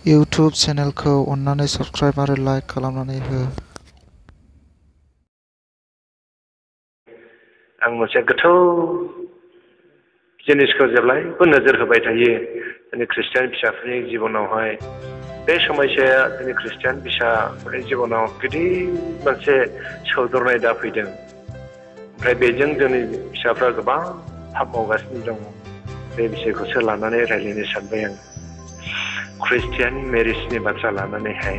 YouTube channelखौ अन्नानै subscribe आरो like खालामनानै हो। आं मोनसे गोथौ जिनिसखौ जेब्लायबो नोजोर होबाय थायो जोंनि ख्रिस्टियान फिसाफोरनि जिबनावहाय बे समयसाया जोंनि ख्रिस्टियान फिसाफोरनि जिबनाव गिदिर मोनसे सौदरनाय दाफैदों ओमफ्राय बेजों जोंनि फिसाफ्रा गोबां पाप मावगासिनो दङ बे बिषयखौसो लानानै रायज्लायनो सानबाय आं ख्रिस्टियान मेरिजनि बाथ्रा लानानैहाय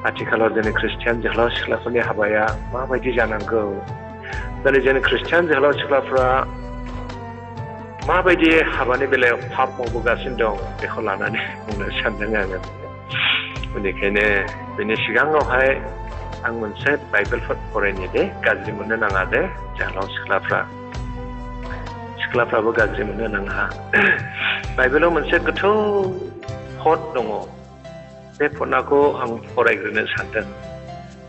आथिखालाव जोंनि ख्रिस्टियान जोहोलाव सिख्लाफोरनि हाबाया माबायदि जानांगौ दिनै जोंनि ख्रिस्टियान जोहोलाव सिख्लाफ्रा माबायदि हाबानि बेलायाव पाप मावबोगासिनो दं बेखौ लानानै बुंनो सानदों आङो बेनिखायनो बेनि सिगाङावहाय आं मोनसे बाइबेलफोर फरायनो दे गाज्रि मोननो नाङा दे जोहोलाव सिख्लाफ्राबो गाज्रि मोननो नाङा बाइबेलाव मोनसे गोथौ पद दङ बे पदखौ आं फरायग्रोनो सानदों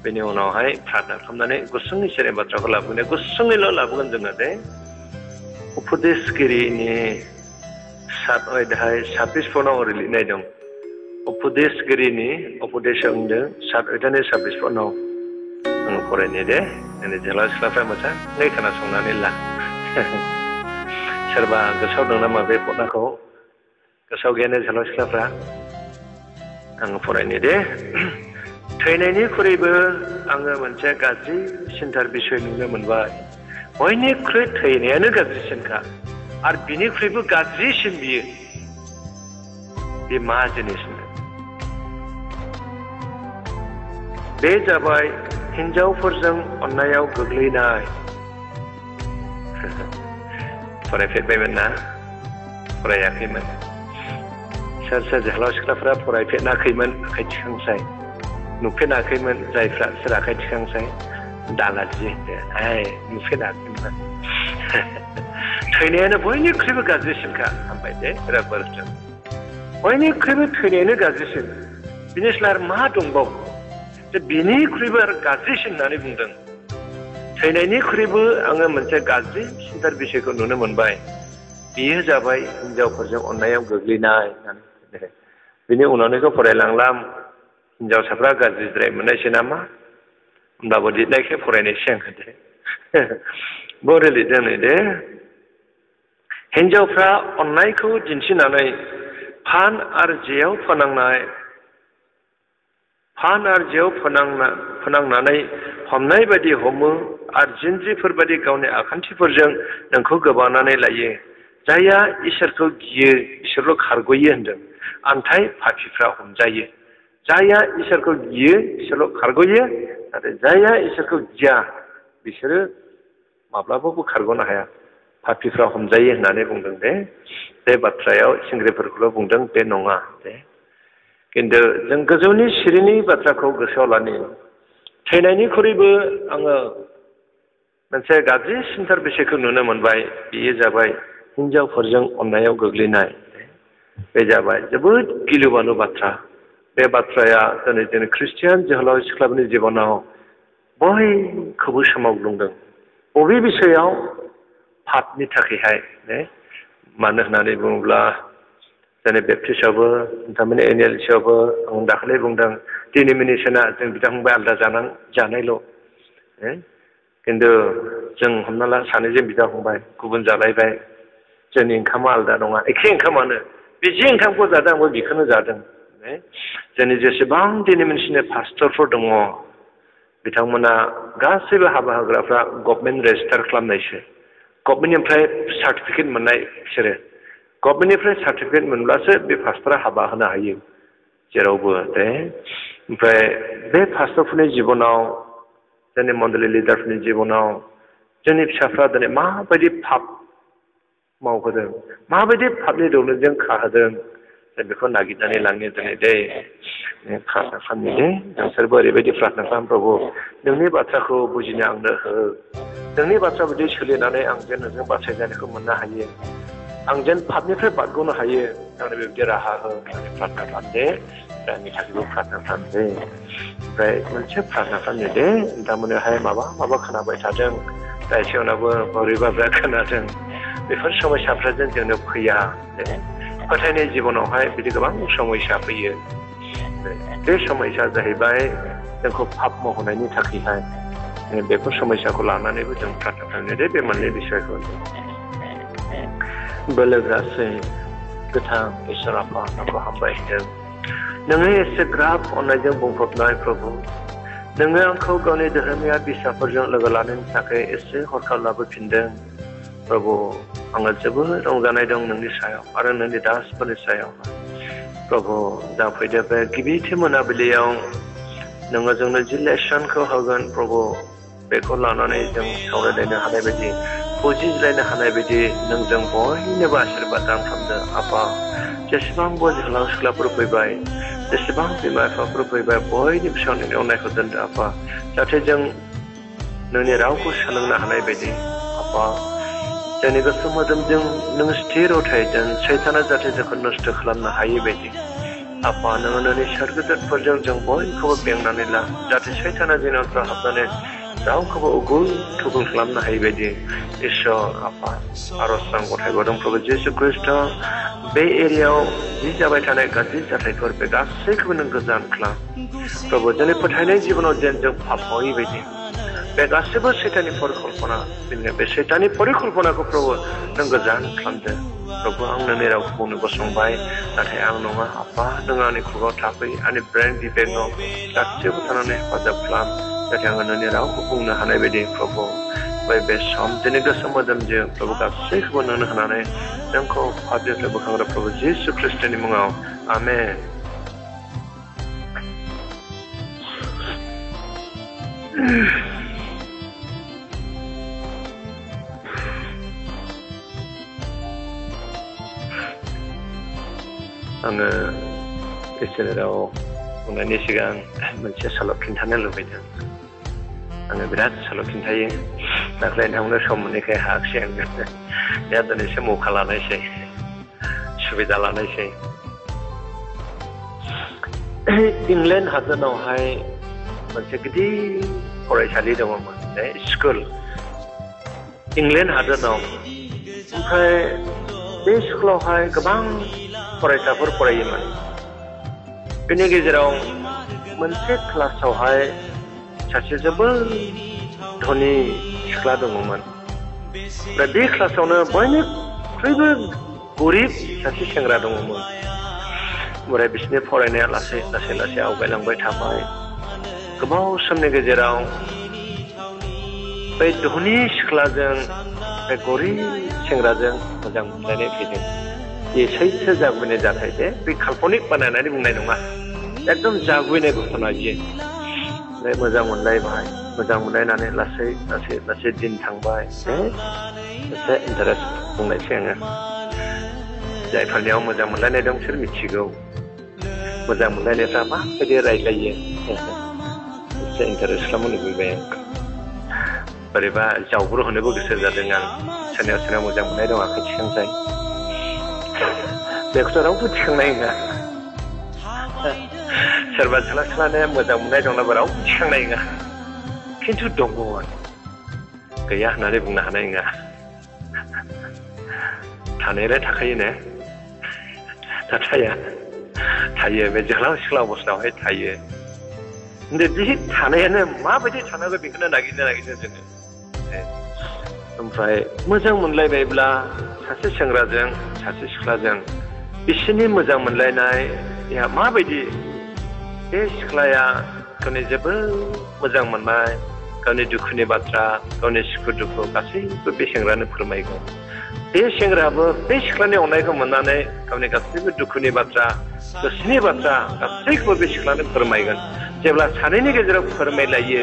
बेनि उनावहाय प्रार्थना खालामनानै गुसुं इसोरनि बाथ्राखौ लाबोगोन गुसुङैल' लाबोगोन जोङो दे उपदेशगिरिनि 7 अध्याय 26 पदआव ओरै लिरनाय दं उपदेशगिरिनि उपदेशआव होनदों 7 अध्यायनि 26 पदआव आं फरायनो दे जोंनि जोहोलाव सिख्लाफ्रा मोजाङै खोनासंनानै ला सोरबा गोसोआव दं नामा बे पदखौ गोसोआव गैयानो जोहोलाव सिख्लाफ्रा आं फरायनो दे थैनायनिख्रुइबो आङो मोनसे गाज्रि सिन्तार बिसय नुनो मोनबाय बयनिख्रुइ थैनायानो गाज्रिसिनखा आरो बिनिख्रुइबो गाज्रिसिन बियो बे मा जिनिस बे जाबाय हिनजावफोरजों अन्नायाव गोग्लैनाय फरायफेरबायमोन ना फरायाखैमोन सोर सोर जोहोलाव सिख्लाफ्रा फरायफेराखैमोन आखाइ थिखांसाय नुफेराखैमोन जायफ्रा सोर आखाइ थिखांसाय दालाजि नुफेराखैमोन थैनायानो बयनिख्रुइबो गाज्रिसिनखा हामबाय दे राबोरजों बयनिख्रुइबो थैनायानो गाज्रिसिन बिनिस्लाय मा दंबावो जे बिनिख्रुइबो आरो गाज्रिसिन होननानै बुंदों थैनायनिख्रुइबो आङो मोनसे गाज्रि सिन्तार बिसयखौ नुनो मोनबाय बेयो जाबाय हिनजावफोरजों अन्नायाव गोग्लैनाय बिनि उनावनिखौ फरायलांलाम हिनजावसाफ्रा गाज्रिद्राय मोननायसै नामा होमब्लाबो लिरनायखौ फरायनायसै आं दे बोरै लिरदों दे हिनजावफ्रा अन्नायखौ दिन्थिनानै फान आरो जेयाव फोनांनानै हमनाय बायदि हमो आरो जिन्ज्रिफोर बायदि गावनि आखान्थिफोरजों नोंखौ गोबानानै लायो जायहा इसोरखौ गियो बिसोरल' खारग'यो होनदों आन्थाय पापिफ्रा हमजायो जायहा इसोरखौ गियो बिसोरल' खारग'यो नाथाय जायहा इसोरखौ गिया बिसोरो माब्लाबाबो खारग'नो हाया पापिफ्रा हमजायो होननानै बुंदों दे बे बाथ्रायाव सेंग्राफोरखौल' बुंदों बे नङा दे खिन्थु जों गोजौनि सिरिनि बाथ्राखौ गोसोआव लानि थैनायनिख्रुइबो आङो मोनसे गाज्रि सिन्तार बिसयखौ नुनो मोनबाय बेयो जाबाय हिनजावफोरजों अन्नायाव गोग्लैनाय बे जाबाय जोबोद गिलु-बालु बाथ्रा बे बाथ्राया दिनै जोंनि ख्रिस्टियान जोहोलाव सिख्लाफोरनि जिबनाव बयखौबो सोमावग्लुंदों बबे बिसयाव पापनि थाखायहाय मानो होननानै बुङोब्ला जोंनि बेप्टिस्टआवबो थारमाने एनएलसियावबो आं दाखालि बुंदों डिनोमिनेसना जों बिदा-फंबाय आलादा जानायल' खिन्थु जों हमना ला सानैजों बिदा-फंबाय गुबुन जालायबाय जोंनि ओंखामा आलादा नङा एखे ओंखामानो बे जे ओंखामखौ जादों आंबो बेखौनो जादों जोंनि जेसेबां डिनोमिनेसननि पास्टरफोर दङ बिथांमोना गासैबो हाबा होग्राफ्रा गभर्नमेन्ट रेजिस्टार खालामनायसो गभर्नमेन्टनिफ्राय सार्टिफिकेट मोननाय बिसोरो गभर्नमेन्टनिफ्राय सार्टिफिकेट मोनब्लासो बे पास्टरा हाबा होनो हायो जेरावबो दे ओमफ्राय बे पास्टरफोरनि जिबनाव जोंनि मण्डलि लिडारफोरनि जिबनाव जोंनि फिसाफ्रा दिनै माबायदि पाप मावहोदों माबायदि पापनि दौलुंजों खाहोदों जों बेखौ नागिरनानै लांनो दिनै दे प्रार्थना खालामनि दे नोंसोरबो ओरैबायदि प्रार्थना खालाम प्रभु नोंनि बाथ्राखौ बुजिनो आंनो हो नोंनि बाथ्रा बायदि सोलिनानै आं जेन नोंजों बासायजानायखौ मोननो हायो आं जेन पापनिफ्राय बारग'नो हायो आंनो बेबायदि राहा हो होननानै प्रार्थना खालामदे आंनि थाखायबो प्रार्थना खालामदे ओमफ्राय मोनसे प्रार्थना खालामनो दे नोंथांमोनहाय माबा खोनाबाय थादों दा एसे उनावबो बोरैबा खोनादों बेफोर समयसाफ्रा जोंनो फैया फोथायनाय जिबनावहाय बिदि गोबां समयसा फैयो बे समयसा जाहैबाय जोंखौ पाप मावहोनायनि थाखायहाय बेफोर समयसाखौ लानानैबो जों प्रार्थना खालामनो बे मोननै बिसयखौ बोलोग्रासै गोथां इसोर आफा नोंखौ हामबाय होदों नोङो एसेग्राब अननायजों बुंफबनाय प्रभु नोङो आंखौ गावनि धोरोमिया बिसाफोरजों लोगो लानायनि थाखाय एसे हरखाब लाबोफिनदों प्रभु आङो जोबोद रंजानाय दं नोंनि सायाव आरो नोंनि दासफोरनि सायाव प्रभु दा फैदो बे गिबिथि मोनाबिलियाव नोङो जोंनो जि लेसनखौ होगोन प्रभु बेखौ लानानै जों सावरायलायनो हानाय बायदि बुजिलायनो हानाय बायदि नोंजों बयनोबो आशीर्बाद दान खालामदो आफा जेसेबां जोहोलाव सिख्लाफोर फैबाय जेसेबां बिमा बिफाफोर फैबाय बयनि फिसा नोंनि अननायखौ दोनदो आफा जाहाथे जों नोंनि रावखौ सोलोंनो हानाय बायदि आफा जोंनि गोसो मोदोमजों नों स्थिर थायदों सैताना जाहाथे जोंखौ नस्थ' खालामनो हायै बायदि आफा नोङो नोंनि सोरगोदेरफोरजों जों बयखौबो बेंनानै ला जाहाथे सैताना जोंनाव हाबनानै रावखौबो उगुल थुगुल खालामनो हायै बायदि इसोर आफा आरज आं गथायहरदों प्रभु जिसु ख्रिस्ट बे एरियायाव जि जाबाय थानाय गाज्रि जाथायफोर बे गासैखौबो नों गोजान खालाम प्रभु जोंनि फोथायनाय जिबनाव जेन जों पाप मावै बायदि बे गासैबो सैताननि परिकल्पना बे सैताननि परिकल्पनाखौ प्रभु नों गोजान खालामदो प्रभु आं नोंनि रावखौ बुंनो गसंबाय नाथाय आं नङा आफा नों आंनि खुगायाव थाफै आंनि ब्रेन बिबेकआव गासैबो थानानै हेफाजाब खालाम जाहाथे आङो नोंनि रावखौ बुंनो हानाय बायदि प्रभु बे सम जोंनि गोसो मोदोमजों प्रभु गासैखौबो नोंनो होनानै नोंखौ पापनिफ्राय बोखांग्रा प्रभु जिसु ख्रिस्टनि मुङाव आमेन आङो इसोरनि राव बुंनायनि सिगां मोनसे सल' खिन्थानो लुबैदों आङो बिराद सल' खिन्थायो दाख्लै नोंथांमोननो सम मोनैखाय हायाखिसै आङो दा दिनैसो मौका लानायसै सुबिदा लानायसै इंलेण्ड हादोरावहाय मोनसे गिदिर फरायसालि दङमोन स्कुल इंलेण्ड हादोराव ओमफ्राय बे स्कुलावहाय गोबां फरायसाफोर फरायोमोन बेनि गेजेराव मोनसे क्लासावहाय सासे जोबोद धनी सिख्ला दङमोन ओमफ्राय बे क्लासावनो बयनिख्रुइबो गरिब सासे सेंग्रा दङमोन ओमफ्राय बिसोरनि फरायनाया लासै लासै आवगायलांबाय थाबाय गोबाव समनि गेजेराव बे धनी सिख्लाजों बे गरिब सेंग्राजों मोजां मोनलायनाय फैदों ये सैथो जागुबैनाय जाथाय बे काल्पनिक बानायनानै बुंनाय नङा एकदम जागुबैनाय घटना बियो ओमफ्राय मोजां मोनलायबाय मोजां मोनलायनानै लासै दिन थांबाय एसे इन्टारेस्ट बुंनायसै आङो जायफोरनियाव मोजां मोनलायनाय दं बिसोर मिथिगौ मोजां मोनलायनायफ्रा माबायदि रायज्लायो एसे इन्टारेस्ट खालामनो लुबैबाय आं बोरैबा जावब्र' होनोबो गोसो जादों आं सोरनियाव मोजां मोननाय दं आखाइ थिखांजाय बेखौथ' रावबो थिखांनाय नङा सोरबा सिख्लानो मोजां मोननाय दंब्लाबो रावबो थिखांनाय नङा खिन्थु दङमोन गैया होननानै बुंनो हानाय नङा थानायलाय थाखायोनो थायो बे जोहोलाव सिख्ला अबस्थायावहाय थायो बे थानायानो माबायदि थानांगौ बेखौनो नागिरनो जोङो ओमफ्राय मोजां मोनलायबायब्ला सासे सेंग्राजों सासे सिख्लाजों बिसोरनि मोजां मोनलायनाया माबायदि बे सिख्लाया गावनि जोबोद मोजां मोननाय गावनि दुखुनि बाथ्रा गावनि सुखु दुखु गासैबो बे सेंग्रानो फोरमायगोन बे सेंग्रायाबो बे सिख्लानि अननायखौ मोननानै गावनि गासैबो दुखुनि बाथ्रा गोसोनि बाथ्रा गासैखौबो बे सिख्लानो फोरमायगोन जेब्ला सानैनि गेजेराव फोरमायलायो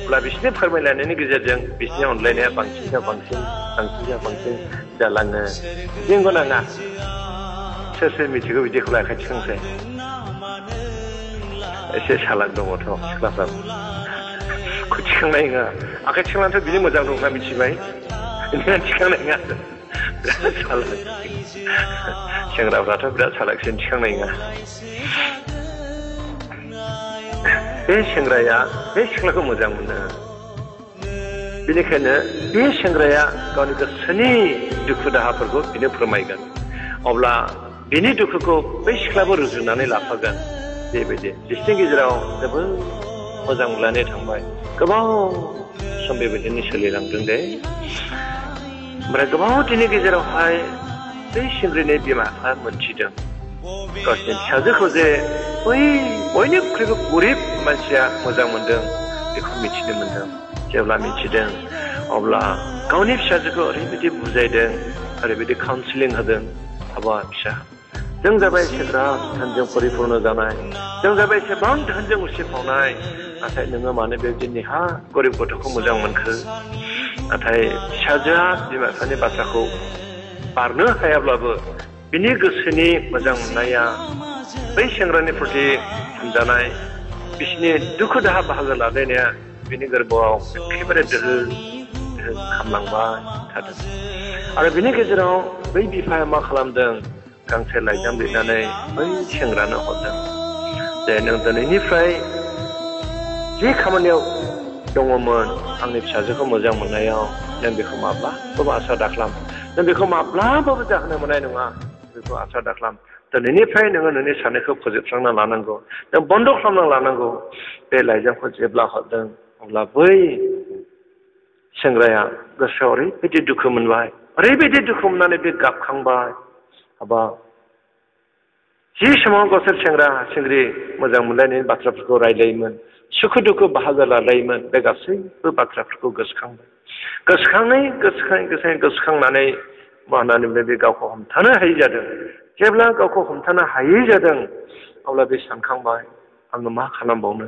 अब्ला बिसोरनि फोरमायलायनायनि गेजेरजों बिसोरनि अनलायनाया बांसिन जालाङो नंगौ नाङा सोर मिथिगौ बिदिखौलाय आखाइ थिखांसै एसे सालाक दङथ' सिख्लाफ्राबो थिखांनाय नङा आखाइ थिखांनानैथ' बिनि मोजां दं होनना मिथिबाय नोंहा थिखांनाय नङा बिराद सालाक सेंग्राफ्राथ' बिराद सालाकसिन थिखांनाय नङा बे सेंग्राया बे सिख्लाखौ मोजां मोनो बेनिखायनो बे सेंग्राया गावनि गोसोनि दुखु दाहाफोरखौ बिनो फोरमायगोन अब्ला बिनि दुखुखौ बै सिख्लाबो रुजुनानै लाफागोन बेबायदि बिसोरनि गेजेराव जोबोद मोजां मोनलायनाय थांबाय गोबाव सम बेबायदिनो सोलिलांदों दे ओमफ्राय गोबाव दिननि गेजेरावहाय बै सिंग्रिनि बिमा बिफाया मोनथिदों गावसिनि फिसाजोखौ जे बै बयनिख्रुइबो गरिब मानसिया मोजां मोनदों बेखौ मिथिनो मोनदों जेब्ला मिथिदों अब्ला गावनि फिसाजोखौ ओरैबायदि बुजायदों ओरैबायदि काउन्सिलिं होदों हाबा फिसा जों जाबाय एसेग्राब धोनजों परिपुर्ण जानाय जों जाबाय एसेबां धोनजों उसिफावनाय नाथाय नोङो मानो बेबायदि नेहा गरिब गथ'खौ मोजां मोनखो नाथाय फिसाजोआ बिमा बिफानि बाथ्राखौ बारनो हायाब्लाबो बिनि गोसोनि मोजां मोननाया बै सेंग्रानि प्रति सानजानाय बिसिनि दुखु दाहा बाहागो लालायनाया बिनि गोरबोआव एखेबारे दोहो खामलांबाय थादों आरो बिनि गेजेराव बै बिफाया मा खालामदों गांसे लाइजाम लिरनानै बै सेंग्रानो हरदों जे नों दिनैनिफ्राय जे खामानियाव दङमोन आंनि फिसाजोखौ मोजां मोननायाव नों बेखौ माब्लाबाबो आसा दाख्लाम नों बेखौ माब्लाबाबो जाहोनो मोननाय नङा बेखौ आसा दाख्लाम दिनैनिफ्राय नोङो नोंनि साननायखौ फोजोबस्रांना लानांगौ नों बन्द' खालामना लानांगौ बे लाइजामखौ जेब्ला हरदों अब्ला बै सेंग्राया गोसोआव ओरैबायदि दुखु मोनबाय ओरैबायदि दुखु मोननानै बे गाबखांबाय हाबा जि समाव गावसोर सेंग्रा सिंग्रि मोजां मोनलायनायनि बाथ्राफोरखौ रायलायोमोन सुखु दुखु बाहागो लालायोमोन बे गासैबो बाथ्राफोरखौ गोसोखांबाय गोसोखांनानै मा होननानै बुङो बे गावखौ हमथानो हायै जादों जेब्ला गावखौ हमथानो हायै जादों अब्ला बे सानखांबाय आङो मा खालामबावनो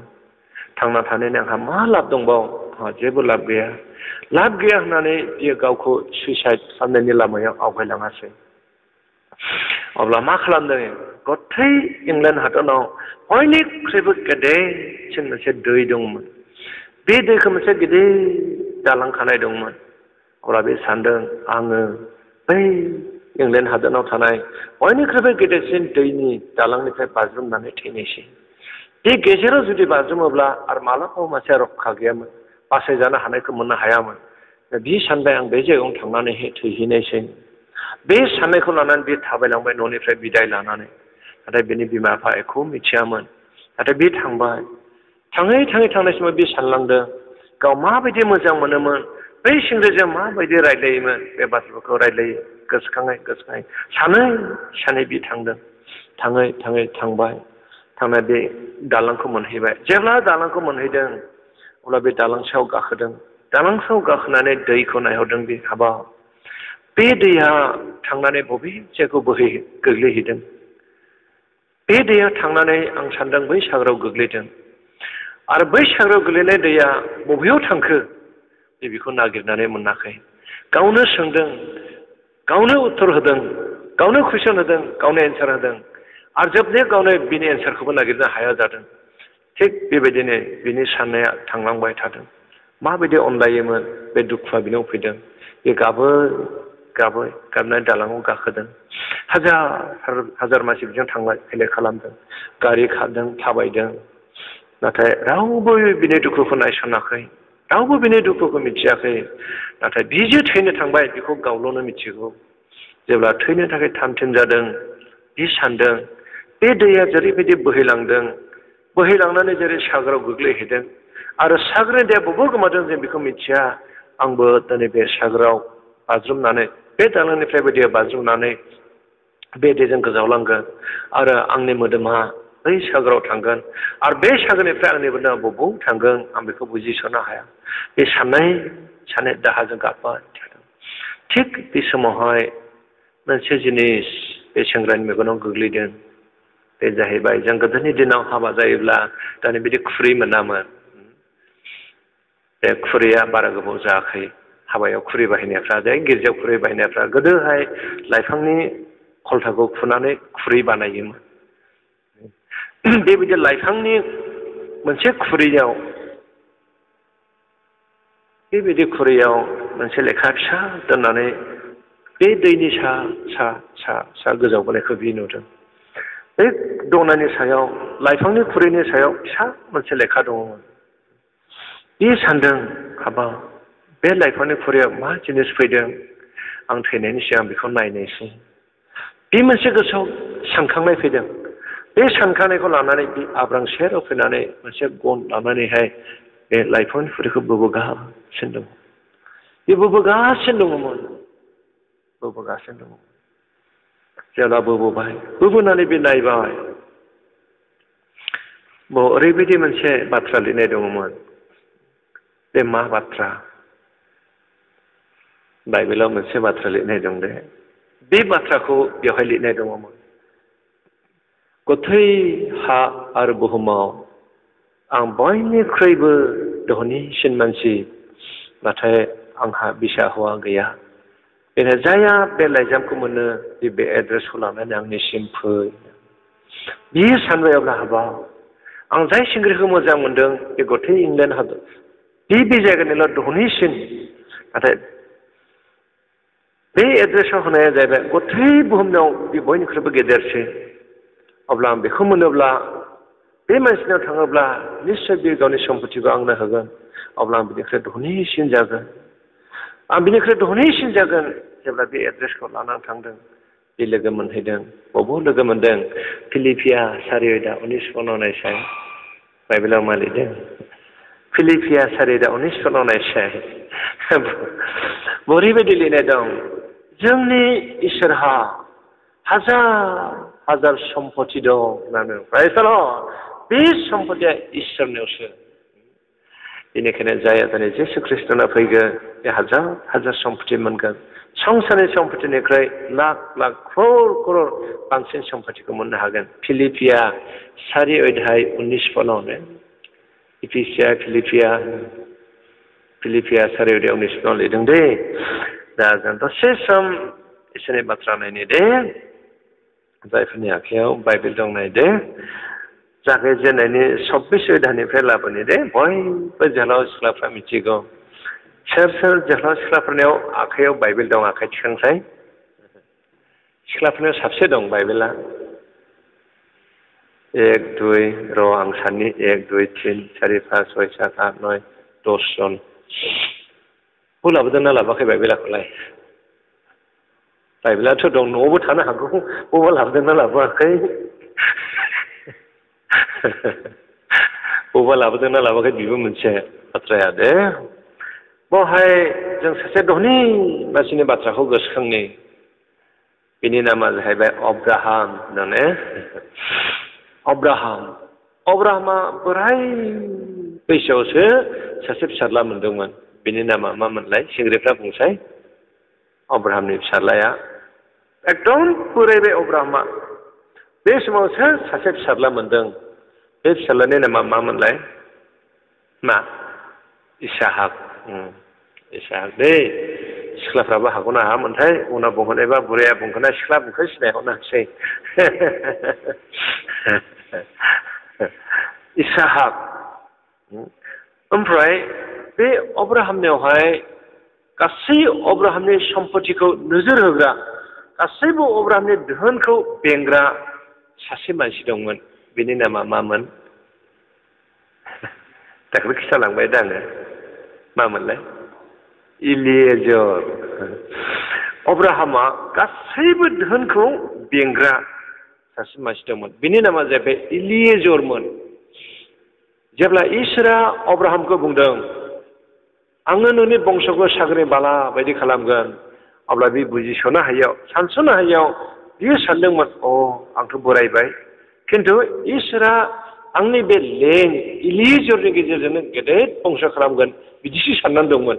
थांना थानायनि आंहा मा लाब दंबाव आंहा जेबो लाब गैया होननानै बियो गावखौ सुइसाइड खालामनायनि लामायाव आवगायलाङासै अब्ला मा खालामदों गथै इंलेण्ड हादराव बयनिख्रुइबो गेदेरसिन मोनसे दै दंमोन बे दैखौ मोनसे गिदिर दालां खानाय दंमोन अब्ला बे सानदों आङो बै इंलेण्ड हादराव थानाय बयनिख्रुइबो गेदेरसिन दैनि दालांनिफ्राय बाज्रुमनानै थैनोसै बे गेजेराव जुदि बाज्रुमोब्ला आरो मालाबाबो मानसिया रक्षा गैयामोन बासायजानो हानायखौ मोननो हायामोन बे सानबाय आं बे जायगायावनो थांनानै थैहैनायसै बे साननायखौ लानानै बे थाबायलांबाय न'निफ्राय बिदाय लानानै नाथाय बिनि बिमा बिफा एख' मिथियामोन नाथाय बे थांबाय थाङै थांनाय समाव बे सानलांदों गाव माबायदि मोजां मोनोमोन बै सेंग्राजों माबायदि रायलायोमोन बे बाथ्राफोरखौ रायलायो गोसोखाङै सानै बे थांदों थांबाय थांना बे दालांखौ मोनहैबाय जेब्ला दालांखौ मोनहैदों अब्ला बे दालां सायाव गाखोदों दालां सायाव गाखोनानै दैखौ नायहरदों बे हाबाब बे दैया थांनानै बबे जायगायाव गोग्लैहैदों बे दैया थांनानै आं सानदों बै सागराव गोग्लैदों आरो बै सागराव गोग्लैनाय दैया बबेयाव थांखो बेखौ नागिरनानै मोनाखै गावनो सोंदों गावनो उत्तर होदों गावनो कुइसन होदों गावनो एन्सार होदों आरो जोबनायाव गावनो बिनि एन्सारखौबो नागिरनो हाया जादों थिग बेबायदिनो बिनि साननाया थांलांबाय थादों माबायदि अनलायोमोन बे दुखुआ बिनाव फैदों बे गाबनाय दालाङाव गाखोदों हाजार मानसि बिजों थांलाय फैलाय खालामदों गारि खारदों थाबायदों नाथाय रावबो बिनि दुखुखौ नायसनाखै रावबो बिनि दुखुखौ मिथियाखै नाथाय बिजे थैनो थांबाय बेखौ गावल'नो मिथिगौ जेब्ला थैनो थाखाय थाम थिम जादों बि सानदों बे दैया जेरैबायदि बोहैलांनानै जेरै सागराव गोग्लैहैदों आरो सागरनि दैया बबेयाव गोमादों जों बेखौ मिथिया आंबो दिनै बे सागराव बाज्रुमनानै बे दालांनिफ्राय दैया बाज्रुमनानै बे दैजों गोजावलांगोन आरो आंनि मोदोमा बै सागराव थांगोन आरो बे सागरनिफ्राय आंनि मोदोमा बबाव थांगोन आं बेखौ बुजिस'नो हाया बे साननाय दाहाजों गाबबाय थादों थिग बे समावहाय मोनसे जिनिस बे सेंग्रानि मेगनाव गोग्लैदों बे जाहैबाय जों गोदोनि दिनाव हाबा जायोब्ला दानि बिदि खुरै मोनामोन बे खुरैया बारा गोबाव जायाखै हाबायाव खुरै बाहायनायफ्रा गिर्जायाव खुरै बाहायनायफ्रा गोदोहाय लाइफांनि खलथाखौ खुनानै खुरै बानायोमोन बेबायदि लाइफांनि मोनसे खुरैयाव बेबायदि खुरैयाव मोनसे लेखा फिसा दोननानै बे दैनि सा गोजावबोनायखौ बियो नुदों बे दनानि सायाव लाइफांनि खुरैनि सायाव फिसा मोनसे लेखा दङमोन बे सानदों हाबाब बे लाइफांनि खुरैयाव मा जिनिस फैदों आं थैनायनि सिगां बेखौ नायनोसै बे मोनसे गोसोआव सानखांनाय फैदों बे सानखांनायखौ लानानै बे आब्रां सेराव फैनानै मोनसे गन लानानैहाय बे लाइफांनि फुलिखौ बोबोगासिनो दङ बे बोबोगासिनो दङमोन जेब्ला बोबोबाय बोबोनानै बे नायबाय ओरैबायदि मोनसे बाथ्रा लिरनाय दङमोन बे मा बाथ्रा बाइबेलाव मोनसे बाथ्रा लिरनाय दं दे बे बाथ्राखौ बेवहाय लिरनाय दङमोन गथै हा आरो बुहुमाव आं बयनिख्रुइबो धनिसिन मानसि नाथाय आंहा बिसा हौवा गैया बेनिखायनो जायहा बे लाइजामखौ मोनो बे एड्रेसखौ लानानै आंनिसिम फै बियो सानबाय अब्ला हाबाब आं जाय सिंग्रिखौ मोजां मोनदों बे गथै इंलेण्ड हादर बे जायगानिल' धनिसिन नाथाय बे एड्रेसाव होनाया जाहैबाय गथै बुहुमनाव बे बयनिख्रुइबो गेदेरसिन अब्ला आं बेखौ मोनोब्ला बे मानसिनाव थाङोब्ला निस्सय बे गावनि सम्पथिखौ आंनो होगोन अब्ला आं बिनिख्रुइ धनिसिन जागोन जेब्ला बे एड्रेसखौ लानानै थांदों बे लोगो मोनहैदों बबाव लोगो मोनदों फिलिपिया 4:19 नायसाय बाइबेलाव मा लिरदों फिलिपिया 4:19 नायसाय ओरैबायदि लिरनाय दं जोंनि इसोरहा हाजार सम्पथि दं होननानै बे सम्पथिया इसोरनियावसो बेनिखायनो जायहा दिनै जिसु ख्रिस्ट'नाव फैगोन बे हाजार सम्पथि मोनगोन संसारनि सम्पथिनिख्रुइ लाख क्रर बांसिन सम्पथिखौ मोननो हागोन फिलिपिया 4:19 फिलिपिया 4:19 लिरदों दे दा जों दसे सम इसोरनि बाथ्रा नायनो दे जायफोरनि आखायाव बाइबेल दं नायदो जागायजेननायनि 26 अध्यायनिफ्राय लाबोनो दे बयबो जोहोलाव सिख्लाफ्रा मिथिगौ सोर जोहोलाव सिख्लाफोरनियाव आखायाव बाइबेल दं आखाइ थिखांसाय सिख्लाफोरनियाव साबसे दं बाइबेला 1 2 र' आं साननि 1 2 3 4 5 6 7 8 9 10 जन लाबोदोंना लाबोआखै बाइबेलाखौलाय बाइबेलाथ' दं न'आवबो थानो हागौ बबावबा लाबोदोंना लाबोआखै बबावबा लाबोदोंना लाबोआखै बेबो मोनसे बाथ्राया दे बेवहाय जों सासे धनि मानसिनि बाथ्राखौ गोसोखांनि बिनि नामा जाहैबाय अब्राहाम होननानै अब्राहामा बोराय बैसोआवसो सासे फिसाज्ला मोनदोंमोन बिनि नामा मामोनलाय सेंग्राफ्रा बुंसाय अब्राहामनि फिसाज्लाया एकदम बोरायबाय अब्राहामा बे समावसो सासे फिसाज्ला मोनदों बे फिसाज्लानि नामा मामोनलाय मा इसाहाक दे सिख्लाफ्राबो हागौ ना हायामोनथाय उनाव बुंहरनायबा बुरैया बुंखोना सिख्ला बुंखो सिनायहरनो हासै इसाहाक ओमफ्राय बे अब्राहामनियावहाय गासै अब्राहामनि सम्पथिखौ नोजोर होग्रा गासैबो अब्राहामनि धोनखौ बेंग्रा सासे मानसि दंमोन बेनि नामा मामोन दाख्लै खिथालांबाय दा आङो मामोनलाय इलिएजर अब्राहामा गासैबो धोनखौ बेंग्रा सासे मानसि दंमोन बेनि नामा जाहैबाय इलिएजरमोन जेब्ला इसोरा अब्राहामखौ बुंदों आङो नोंनि बंस'खौ सागरि बाला बायदि खालामगोन अब्ला बे बुजिस'नो हायियाव सानस'नो हायियाव बियो सानदोंमोन आंथ' बोरायबाय खिन्थु इसोरा आंनि बे लें इलिएजरनि गेजेरजोंनो गेदेर बंस' खालामगोन बिदिसो साननानै दंमोन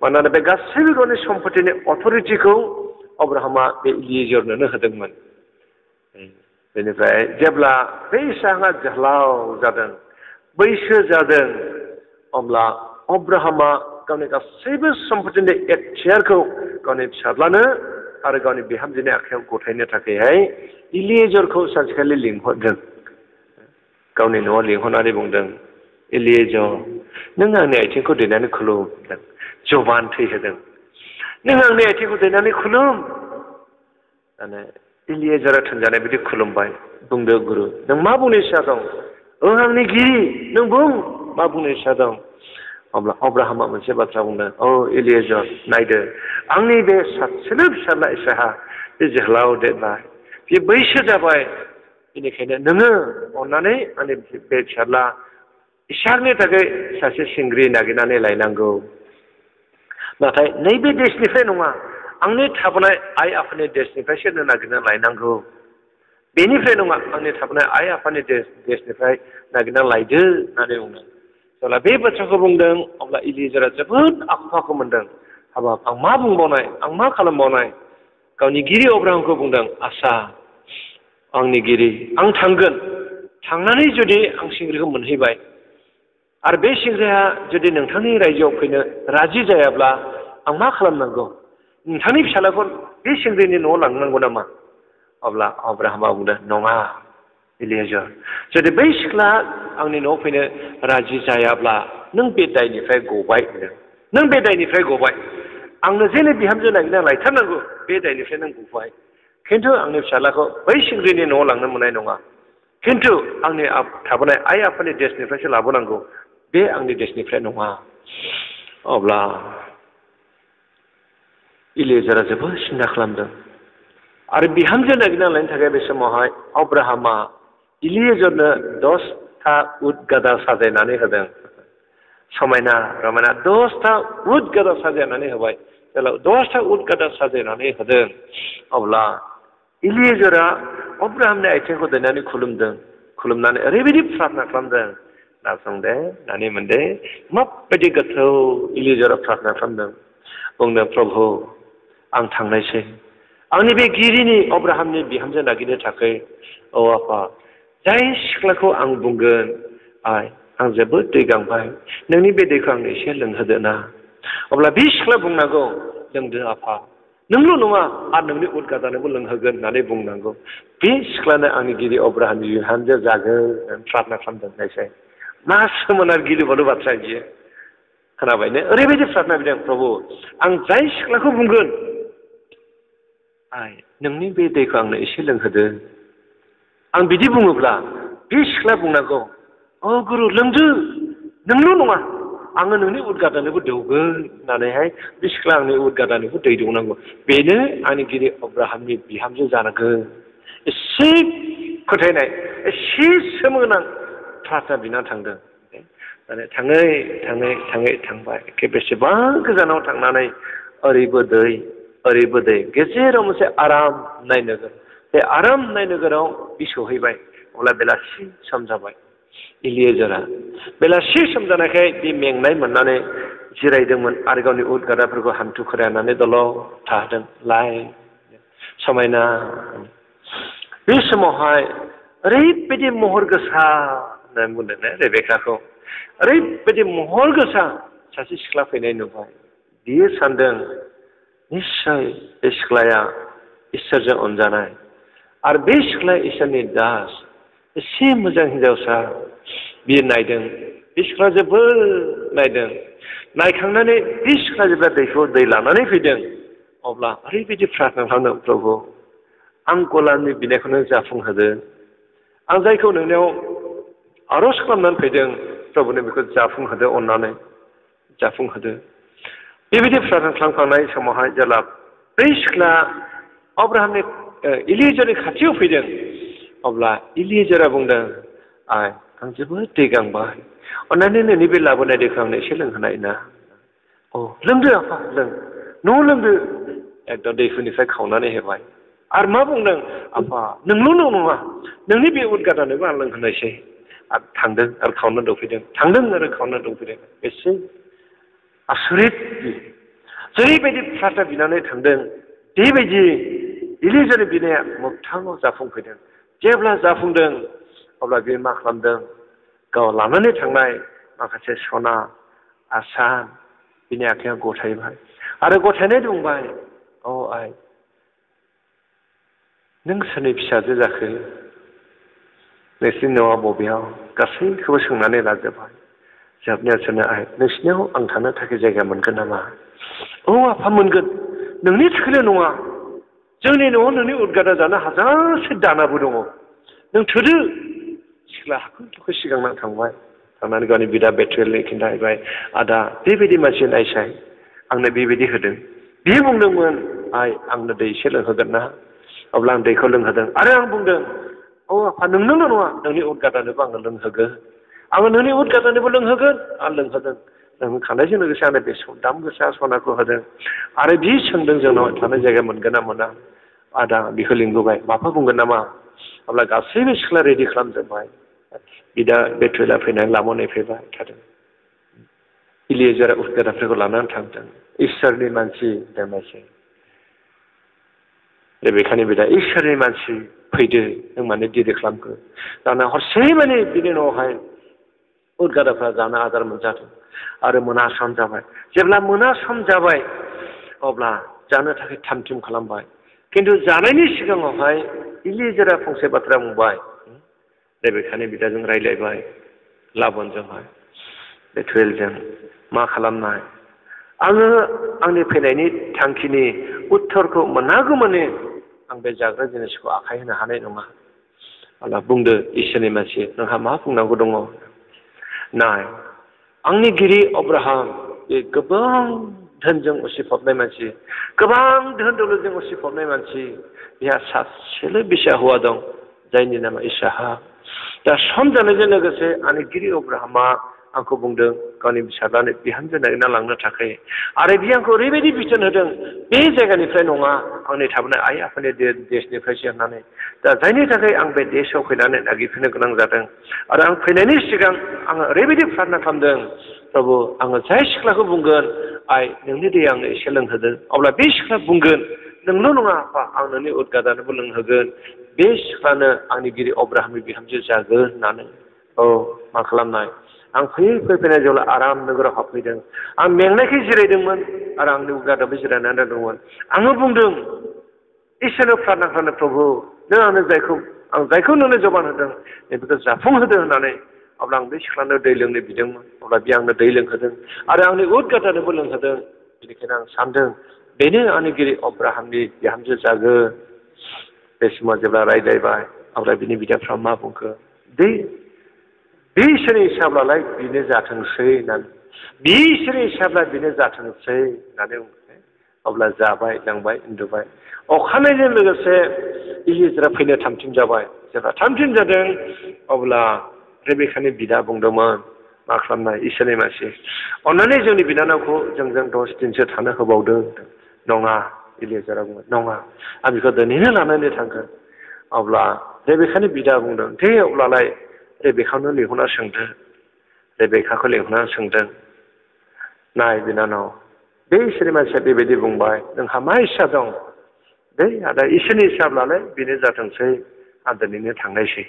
मानोना बे गासैबो गावनि सम्पतिनि अथ'रिटिखौ अब्राहामा बे इलिएजरनोनो होदोंमोन बेनिफ्राय जेब्ला बे इसाहाकआ जोहोलाव जादों बैसो जादों अब्ला अब्राहामा गावनि गासैबो सम्पतिनि एखथियारखौ गावनि फिसाज्लानो आरो गावनि बिहामजोनि आखायाव गथायनो थाखायहाय इलिएजरखौ सानसेखालि लिंहरदों गावनि न'आव लिंहरनानै बुंदों इलिएजर नों आंनि आथिंखौ दैनानै खुलुम होनदों जबान थै होदों नों आंनि आथिंखौ दैनानै खुलुम दाने इलिएजरा थोनजानाय बिदि खुलुमबाय बुंदो गुरु नों मा बुंनो इच्ছা दं आंनि गिरि नों बुं मा बुंनो इच्ছা दं अब्ला अब्राहामा मोनसे बाथ्रा बुंदों औ एलिएजर नायदो आंनि बे सासेल' फिसाला इसाहा बे जोहोलाव देरबाय बे बैसो जाबाय बेनिखायनो नोङो अननानै आंनि बे फिसाला इसहाकनि थाखाय सासे सिंग्रि नागिरनानै लायनांगौ नाथाय नैबे देशनिफ्राय नङा आंनि थाबोनाय आइ आफानि देशनिफ्रायसो नों नागिरना लायनांगौ बेनिफ्राय नङा आंनि थाबोनाय आइ आफानि देशनिफ्राय नागिरना लायदो होननानै बुंदों जेब्ला बे बाथ्राखौ बुंदों अब्ला इलिएजरा जोबोद आखु फाखु मोनदों हाबाब आं मा बुंबावनाय आं मा खालामबावनाय गावनि गिरि अब्राहामखौ बुंदों आसा आंनि गिरि आं थांगोन थांनानै जुदि आं सिंग्रिखौ मोनहैबाय आरो बे सिंग्रिया जुदि नोंथांनि रायजोआव फैनो राजि जायाब्ला आं मा खालामनांगौ नोंथांनि फिसालाखौ बे सिंग्रिनि न'आव लांनांगौ नामा अब्ला अब्राहामा बुंदों नङा इलिएजर जुदि बै सिख्ला आंनि न'आव फैनो राजि जायाब्ला नों बे दायनिफ्राय गबाय होनदों नों बे दायनिफ्राय गबाय आंनो जेने बिहामजो नागिरना लायथारनांगौ बे दायनिफ्राय नों गबाय खिन्थु आंनि फिसालाखौ बै सिंग्रिनि न'आव लांनो मोननाय नङा खिन्थु आंनि थाबोनाय आइ आफानि देशनिफ्रायसो लाबोनांगौ बे आंनि देशनिफ्राय नङा अब्ला इलिएजरा जोबोद सिन्था खालामदों आरो बिहामजो नागिरना लायनो थाखाय बे समावहाय अब्राहामा इलिएजरनो 10था उट गादा साजायनानै होदों समायना रमायना 10था उट गादा साजायनानै होबाय जेब्ला 10था उट गादा साजायनानै होदों अब्ला इलिएजरा अब्राहामनि आथिंखौ दैनानै खुलुमनानै ओरैबायदि प्रार्थना खालामदों नासंदे नानि मोनदे माबायदि गोथौ इलिएजरा प्रार्थना खालामदों बुंदों प्रभु आं थांनायसै आंनि बे गिरिनि अब्राहामनि बिहामजो नागिरनो थाखाय औ आफा जाय सिख्लाखौ आं बुंगोन आं जोबोद दै गांबाय नोंनि बे दैखौ आंनो एसे लोंहोदो ना अब्ला बे सिख्ला बुंनांगौ लोंदो आफा नोंल' नङा आरो नोंनि उट गादानोबो लोंहोगोन होननानै बुंनांगौ बे सिख्लानो आंनि गिरि अब्राहामनि बिहामजो जागोन प्रार्थना खालामदों नायसाय मा सोमोनार गिलु-बालु बाथ्रा बियो खोनाबायनो ओरैबायदि प्रार्थना बिदों प्रभु आं जाय सिख्लाखौ बुंगोन नोंनि बे दैखौ आंनो एसे लोंहोदो आं बिदि बुङोब्ला बे सिख्ला बुंनांगौ औ गुरु लोंदो नोंल' नङा आङो नोंनि उट गादानोबो दौगोन होननानैहाय बे सिख्ला आंनि उट गादानोबो दै दौनांगौ बेनो आंनि गिरि अब्राहामनि बिहामजो जानांगोन एसे फोथायनाय एसे सोमोनां प्रार्थना बिना थांदों माने थांबाय बेसेबां गोजानाव थांनानै ओरैबो दै गेजेराव मोनसे आराम नाय नोगोर बे आराम नाय नोगोराव बि सहैबाय अब्ला बेलासि सम जाबाय इलिएजरा बेलासि सम जानायखाय बे मेंनाय मोननानै जिरायदोंमोन आरो गावनि उट गादाफोरखौ हान्थु खरायनानै दलर थादों लाय समायना बे समावहाय ओरैबायदि महर गोसा होननानै बुंदों रेबेकाखौ ओरैबायदि महर गोसा सासे सिख्ला फैनाय नुबाय बियो सानदों निस्सय बे सिख्लाया इसोरजों अनजानाय आरो बे सिख्लाया इसोरनि दास एसे मोजां हिन्जावसा बियो नायदों बे सिख्ला जोबोद नायदों नायखांनानै बे सिख्ला जेब्ला दै लानानै फैदों अब्ला ओरैबायदि प्रार्थना खालामदों प्रभु आं गलामनि बिनायखौनो जाफुंहोदो आं जायखौ नोंनियाव आर'ज खालामनानै फैदों प्रभुनो बेखौ जाफुंहोदो अननानै जाफुंहोदो बेबायदि प्रार्थना खालामखांनाय समावहाय जेब्ला बै सिख्ला अब्राहामनि इलिएजरनि खाथियाव फैदों अब्ला इलिएजरा बुंदों आं जोबोद दै गांबाय अननानै नोंनि बे लाबोनाय दैखौ आंनो एसे लोंहोनाय ना लोंदो आफा लों न' लोंदो एकदम दैफोरनिफ्राय खावनानै होबाय आरो मा बुंदों आफा नोंल' नङा नोंनि बे उट गादानोबो आं लोंहोनायसै आरो थांदों आरो खावना दौफैदों थांदों आरो खावना दौफैदों एसे आसरित जेरैबायदि प्रार्थना बिनानै थांदों बेबायदि इलिएजरनि बिनाया मोगथाङाव जाफुंफैदों जेब्ला जाफुंदों अब्ला बे मा खालामदों गाव लानानै थांनाय माखासे सना आसान बिनि आखायाव गथायबाय आरो गथायनाय बुंबाय आइ नों सोरनि फिसाजो जाखो नोंसिनि न'आ बबेयाव गासैखौबो सोंनानै लाजोबबाय जोबनायाव सोंनो नोंसिनियाव आं थानो थाखाय जायगा मोनगोन नामा आफा मोनगोन नोंनि थाखायल' नङा जोंनि न'आव नोंनि उदगादा जानो हाजारसे दानाबो दङ नों थोदो सिख्ला हाखु दुखु सिगांना थांबाय थांनानै गावनि बिदा बेथुएलनि खिन्थाहैबाय आदा बेबायदि मानसि नायसाय आंनो बेबायदि होदों बियो बुंदोंमोन आइ आंनो दै एसे लोंहोगोन ना अब्ला आं दैखौ लोंहोदों आरो आं बुंदों अ आफा नोंनोल' नङा नोंनि उदगादानोबो आङो लोंहोगोन आङो नोंनि उदगादानोबो लोंहोगोन आं लोंहोदों लोंहोखांनायजों लोगोसे आंनो बे दाम गोसा सनाखौ होदों आरो बि सोंदों जोंनाव थानाय जायगा मोनगोन ना मोना आदा बिखौ लिंबोबाय माफा बुंगोन नामा अब्ला गासैबो सिख्ला रेडि खालामजोब्बाय बिदा बेथुएला फैनानै लाबोनाय फैबाय थादों इलियाजारा उदगादाफोरखौ लानानै थांदों इसोरनि मानसि दोननायसै बेखायनो बिदा इसोरनि मानसि फैदो नों माने दिरि खालामखो दाना हरसे माने बिनि उनावहाय उदगादाफ्रा जानो आदार मोनजादों आरो मोना सम जाबाय जेब्ला मोना सम जाबाय अब्ला जानो थाखाय थाम थिम खालामबाय खिन्थु जानायनि सिगाङावहाय इलियाजारा फंसे बाथ्रा बुंबाय बेखायनो बिदाजों रायज्लायबाय लाबोनजोंहाय बेथुएलजों मा खालामनाय आङो आंनि फैनायनि थांखिनि उत्तरखौ मोनागौमानि आं बे जाग्रा जिनिसखौ आखाइ होनो हानाय नङा अब्ला बुंदो इसोरनि मानसि नोंहा मा बुंनांगौ दङ नाय आंनि गिरि अब्राहाम बे गोबां धोनजों उसिफबनाय मानसि गोबां धोन दौलतजों उसिफबनाय मानसि बिहा सासेल' बिसा हौवा दं जायनि नामा इसहाक दा सम जानायजों लोगोसे आंनि गिरि अब्राहामा आंखौ बुंदों गावनि फिसाज्लानो बिहामजो नागिरना लांनो थाखाय आरो बियो आंखौ ओरैबायदि बिथोन होदों बे जायगानिफ्राय नङा आंनि थाबोनाय आइ आफानि देशनिफ्रायसो होननानै दा जायनि थाखाय आं बे देशआव फैनानै नागिरफिननो गोनां जादों आरो आं फैनायनि सिगां आङो ओरैबायदि प्रार्थना खालामदों प्रभु आङो जाय सिख्लाखौ बुंगोन आइ नोंनि दैया आंनो एसे लोंहोदो अब्ला बे सिख्ला बुंगोन नोंल' नङा आफा आं नोंनि उदगादानोबो लोंहोगोन बे सिख्लानो आंनि गिरि अब्राहामनि बिहामजो जागोन होननानै औ मा खालामनाय आं फैनाय जेब्ला आराम नोगोराव हाबफैदों आं मेंनायखाय जिरायदोंमोन आरो आंनि उदगादाबो जिरायनानै दंमोन आङो बुंदों इसोरनो प्रार्थना खालामनो प्रभु नों आंनो जायखौ नोंनो जबान होदों बेफोरखौ जाफुंहोदों होननानै अब्ला आं बे सिख्लानो दै लोंनो बिदोंमोन अब्ला बियो आंनो दै लोंहोदों आरो आंनि उदगादानोबो लोंहोदों बेनिखायनो आं सानदों बेनो आंनि गिरि अब्राहामनि बिहामजो जागोन बे समाव जेब्ला रायज्लायबाय अब्ला बिनि बिदाफ्रा मा बुंखो बे इसोरनि हिसाब्लालाय बेनो जाथोंसै होननानै बे इसोरनि हिसाब्ला बेनो जाथोंसै होननानै बुंबाय अब्ला जाबाय लोंबाय उन्दुबाय अखानायजों लोगोसे इलियाजारा फैनो थामथिम जाबाय जेब्ला थामथिम जादों अब्ला रेबेखानि बिदा बुंदोंमोन मा खालामनाय इसोरनि मानसि अन्नानै जोंनि बिनानावखौ जोंजों 10 दिनसो थानो होबावदों नङा इलियाजारा बुंबाय नङा आं बेखौ दिनैनो लानानै थांगोन अब्ला रेबेखानि बिदा बुंदों दे अब्लालाय रेबेखाखौनो लिंहरना सोंदो रेबेखाखौ लिंहरना सोंदों नाय बिनानाव बे इसोरनि मानसिया बेबायदि बुंबाय नोंहा मा इस्सा दं दे आदा इसोरनि हिसाब्लालाय बेनो जाथोंसै आं दिनैनो थांनायसै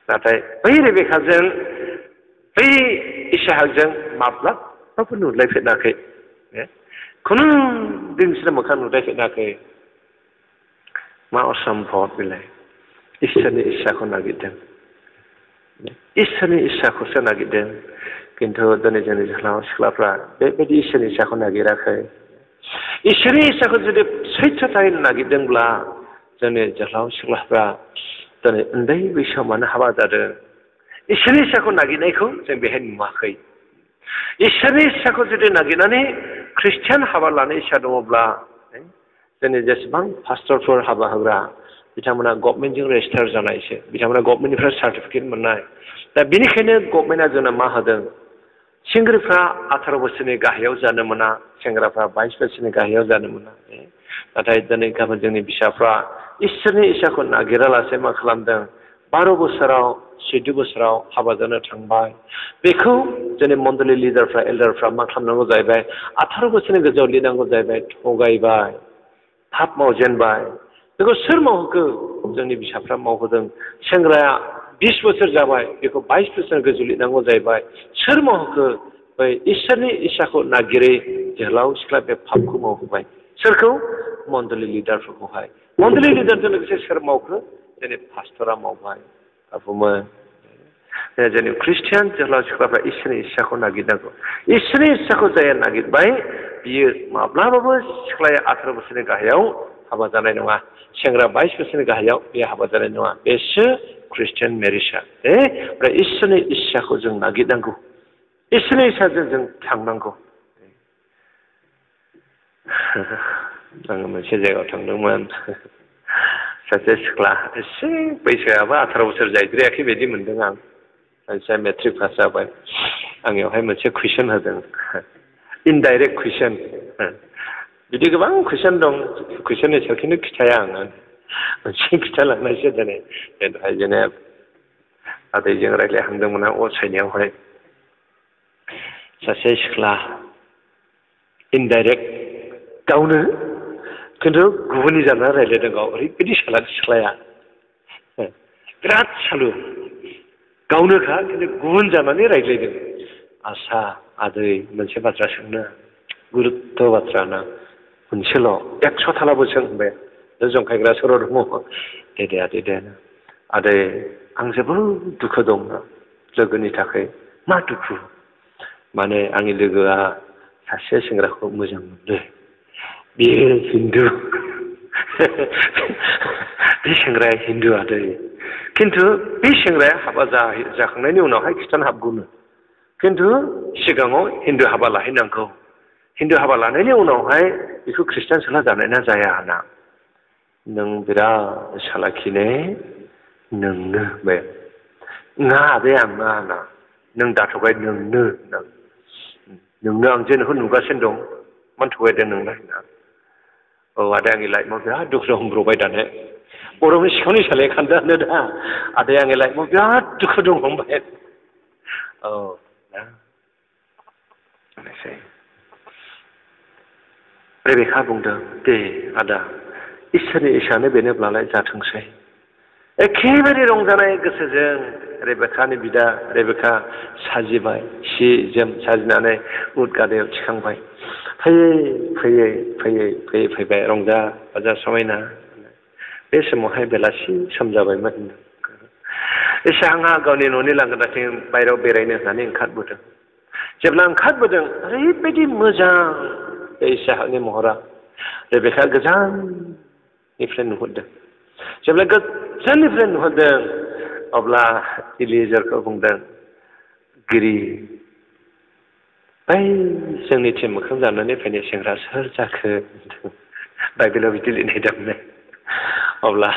नाथाय बै रेबेखाजों बै इसहाकजों माब्लाबाबो नुलायफेराखै खुनु दिनसिम मोखां नुलायफेराखै मा असम्भब बेलाय इसोरनि इस्साखौ नागिरदों इसोरनि इस्साखौसो नागिरदों खिन्थु दिनै जोंनि जोहोलाव सिख्लाफ्रा बेबायदि इसोरनि इस्साखौ नागिराखै इसोरनि इस्साखौ जुदि सैथोथायै नागिरदोंब्ला जोंनि जोहोलाव सिख्लाफ्रा दिनै उन्दै बैसोआव मानो हाबा जादों इसोरनि इस्साखौ नागिरनायखौ जों बेहाय नुवाखै इसोरनि इस्साखौ जुदि नागिरनानै ख्रिस्टियान हाबा लानो इस्सा दङब्ला जोंनि जेसेबां पास्टरफोर हाबा होग्रा बिथांमोना गभर्नमेन्टजों रेजिस्टार जानायसो बिथांमोना गभर्नमेन्टनिफ्राय सार्टिफिकेट मोननाय दा बेनिखायनो गभर्नमेन्टआ जोंना मा होदों सेंग्राफ्रा 18 बोसोरनि गाहायाव जानो मोना सेंग्राफ्रा 22 बोसोरनि गाहायाव जानो मोना नाथाय दिनै गाबोन जोंनि फिसाफ्रा इसोरनि इस्साखौ नागिरालासे मा खालामदों 12 बोसोराव 14 बोसोराव हाबा जानो थांबाय बेखौ जोंनि मण्डलि लिडारफ्रा एल्डारफ्रा मा खालामनांगौ जाहैबाय 18 बोसोरनि गोजौआव लिरनांगौ जाहैबाय थगायबाय थाब मावजेनबाय बेखौ सोर मावहोखो जोंनि फिसाफ्रा मावहोदों सेंग्राया 20 बोसोर जाबाय बेखौ 22 बोसोर गोजौ लिरनांगौ जाहैबाय सोर मावहोखो बै इसोरनि इस्साखौ नागिरै जोहोलाव सिख्ला बे पापखौ मावहोबाय सोरखौ मण्डलि लिडारफोरखौहाय मण्डलि लिडारजों लोगोसे सोर मावखो जोंनि पास्टरा मावबाय बुंबाय जोंनि ख्रिस्टियान जोहोलाव सिख्लाफ्रा इसोरनि इस्साखौ नागिरनांगौ इसोरनि इस्साखौ जाया नागिरबाय बियो माब्लाबाबो सिख्लाया 18 बोसोरनि गाहायाव हाबा जानाय नङा सेंग्रा 22 बोसोरनि गाहायाव बे हाबा जानाय नङा बेसो ख्रिस्टियान मेरिजआ ओमफ्राय इसोरनि इस्साखौ जों नागिरनांगौ इसोरनि इस्साजों जों थांनांगौ आङो मोनसे जायगायाव थांदोंमोन सासे सिख्ला एसे बैसोआबो 18 बोसोर जायद्रायाखै बायदि मोनदों आं सानसेया मेट्रिक पास जाबाय आंनियावहाय मोनसे कुइसन होदों इनडाइरेक्ट कुइसन बिदि गोबां कुइसन दं कुइसननि सायाव खिन्थु खिथाया आङो मोनसे खिथालांनायसो दिनै दहाय जोङो आदैजों रायज्लायहांदोंमोन आं असायनायावहाय सासे सिख्ला इनडाइरेक्ट गावनो खिन्थु गुबुननि जानानै रायज्लायदों गाव ओरैबायदि सालाद सिख्लाया बिराद सालु गावनोखा खिन्थु गुबुन जानानै रायज्लायदों आसा आदै मोनसे बाथ्रा सोंनो गुरुत्त' बाथ्रा ना मोनसेल' 100 थालाबो सों होनबाय जंखायग्रा सर' दङ दे आदै आं जोबोद दुखु दं लोगोनि थाखाय मा दुखु माने आंनि लोगोआ सासे सेंग्राखौ मोजां मोनो बियो हिन्दु बे सेंग्राया हिन्दु आदै खिन्थु बे सेंग्राया हाबा जाखांनायनि उनावहाय खृष्टान हाबगौनो खिन्थु सिगाङाव हिन्दु हाबा लाहैनांगौ हिन्दु हाबा लानायनि उनावहाय बेखौ खृष्टान सोला जानाय ना जाया होनना नों बिराद सालाखिने नोंनो बे नङा आदै आं नङा होनना नों दाथ'बाय नोंनो आं जे नोंखौ नुगासिनो दं मानो थगायदों नोंलाय होनना औ आदै आंनि लाइफआव बिराद दुखु दंब्रबाय दानो बर'नि सिखावनि सालाया खान्दानो दा आदै आंनि लाइफआव बिराद दुखु दं फंबाय औ होननायसै रेबेका बुंदों दे आदा इसोरनि इसानो बेनोब्लालाय जाथोंसै एखेबारे रंजानाय गोसोजों रेबेकानि बिदा रेबेका साजिबाय सि जोम साजिनानै उद गादायाव थिखांबाय फैबाय रंजा बाजा समायना बे समावहाय बेलासि सम जाबायमोन एसे आंहा गावनि न'नि लांगोनाथिं बायहेरायाव बेरायनो होननानै ओंखारबोदों जेब्ला ओंखारबोदों ओरैबायदि मोजां बे इसाहाकनि महरा रेबेका गोजाननिफ्राय नुहुरदों जेब्ला गोजाननिफ्राय नुहुरदों अब्ला इलिजेरखौ बुंदों गिरि बै जोंनिथिं मोखां जानानै फैनाय सेंग्रा सोर जाखो बाइबेलाव बिदि लिरनाय दंनो अब्ला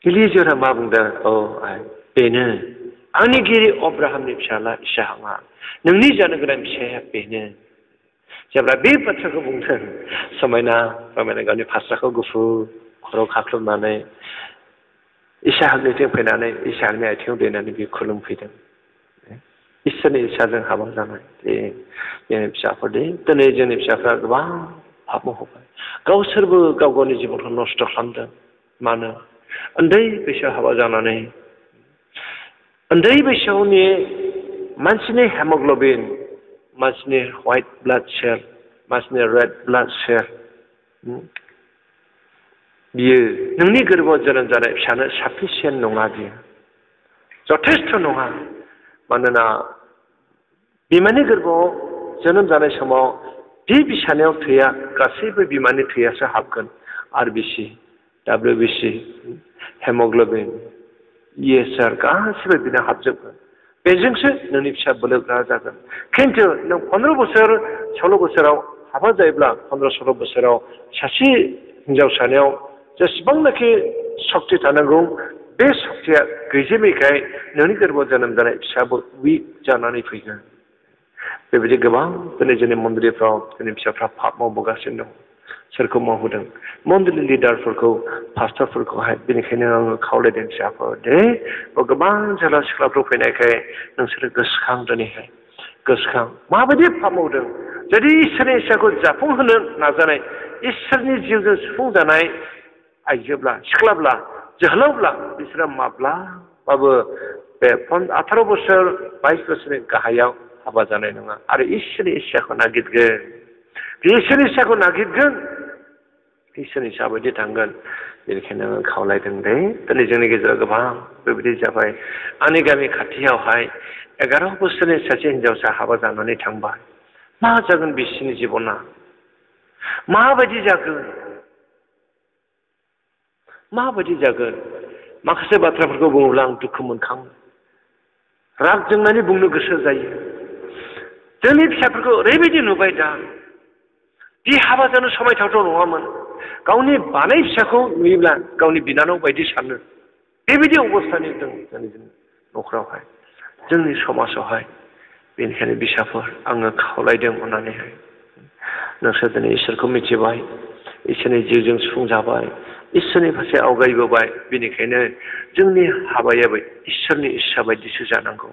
इलिजेरा मा बुंदों औ आइ बेनो आंनि गिरि अब्राहामनि फिसाला इसाहाकआ नोंनि जानो गोनां फिसाया बेनो जेब्ला बे बाथ्राखौ बुंदों समायना गावनि फास्राखौ गुफुर खर' खाख्लुमनानै इसाहाकनिथिं फैनानै इसाहाकनि आथिङाव दैनानै बियो खुलुमफैदों इसोरनि इसाजों हाबा जानाय जोंनि फिसाफोर दिनै जोंनि फिसाफ्रा गोबां पाप मावबाय गावसोरबो गावनि जिबनखौ नस्थ' खालामदों मानो उन्दै बैसोआव हाबा जानानै उन्दै बैसोआवनि मानसिनि हेमग्ल'बिन मानसिनि व्हाइट ब्लाड सेल मानसिनि रेड ब्लाड सेल बियो नोंनि गोरबोआव जोनोम जानाय फिसानो साफिसियेन्ट नङा बियो जथेस्थ' नङा मानोना बिमानि गोरबोआव जोनोम जानाय समाव बे बिसानायाव थैया गासैबो बिमानि थैयासो हाबगोन आरबिसि WBC हेमग्ल'बिन ESR गासैबो बिनो हाबजोबगोन बेजोंसो नोंनि फिसा बोलोग्रा जागोन खिन्थु नों 15 बोसोर 16 बोसोराव हाबा जायोब्ला 15-16 बोसोराव सासे हिनजावसानियाव जेसेबांनाखि सक्ति थानांगौ बे सक्तिया गैजोबैखाय नोंनि गोरबोआव जोनोम जानाय फिसाबो उइक जानानै फैगोन बेबायदि गोबां दिनै जोंनि मन्दिरफ्राव जोंनि फिसाफ्रा पाप मावबोगासिनो दं सोरखौ मावहोदों मन्दिरनि लिडारफोरखौ पास्टरफोरखौहाय बेनिखायनो आङो खावलायदों फिसाफोर दे गोबां जोला सिख्लाफोर फैनायखाय नोंसोरो गोसोखां दिनैहाय गोसोखां माबायदि पाप मावदों जुदि इसोरनि इस्साखौ जाफुंहोनो नाजानाय इसोरनि जिउजों सुफुंजानाय आइजोब्ला सिख्लाब्ला जोहोलावब्ला बिसोरो माब्लाबाबो बे 18 बोसोर 22 बोसोरनि गाहायाव हाबा जानाय नङा आरो इसोरनि इस्साखौ नागिरगोन बे इसोरनि इस्साखौ नागिरगोन इसोरनि इस्सा बायदि थांगोन बेनिखायनो आं खावलायदों दे दिनै जोंनि गेजेराव गोबां बेबायदि जाबाय आंनि गामि खाथियावहाय 11 बोसोरनि सासे हिनजावसा हाबा जानानै थांबाय मा जागोन बिसिनि जिबना माबायदि जागोन माखासे बाथ्राफोरखौ बुङोब्ला आं दुखु मोनखाङो राग जोंनानै बुंनो गोसो जायो जोंनि फिसाफोरखौ ओरैबायदि नुबाय दा बे हाबा जानो समायथावथाव नङामोन गावनि बानाय फिसाखौ नुयोब्ला गावनि बिनानाव बायदि सानो बेबायदि अबस्थानि दं जोंनि न'खरावहाय जोंनि समाजावहाय बेनिखायनो बिसाफोर आङो खावलायदों अननानैहाय नोंसोर दिनै इसोरखौ मिथिबाय इसोरनि जिउजों सुफुंजाबाय इसोरनि फारसे आवगायबोबाय बेनिखायनो जोंनि हाबायाबो इसोरनि इस्सा बायदिसो जानांगौ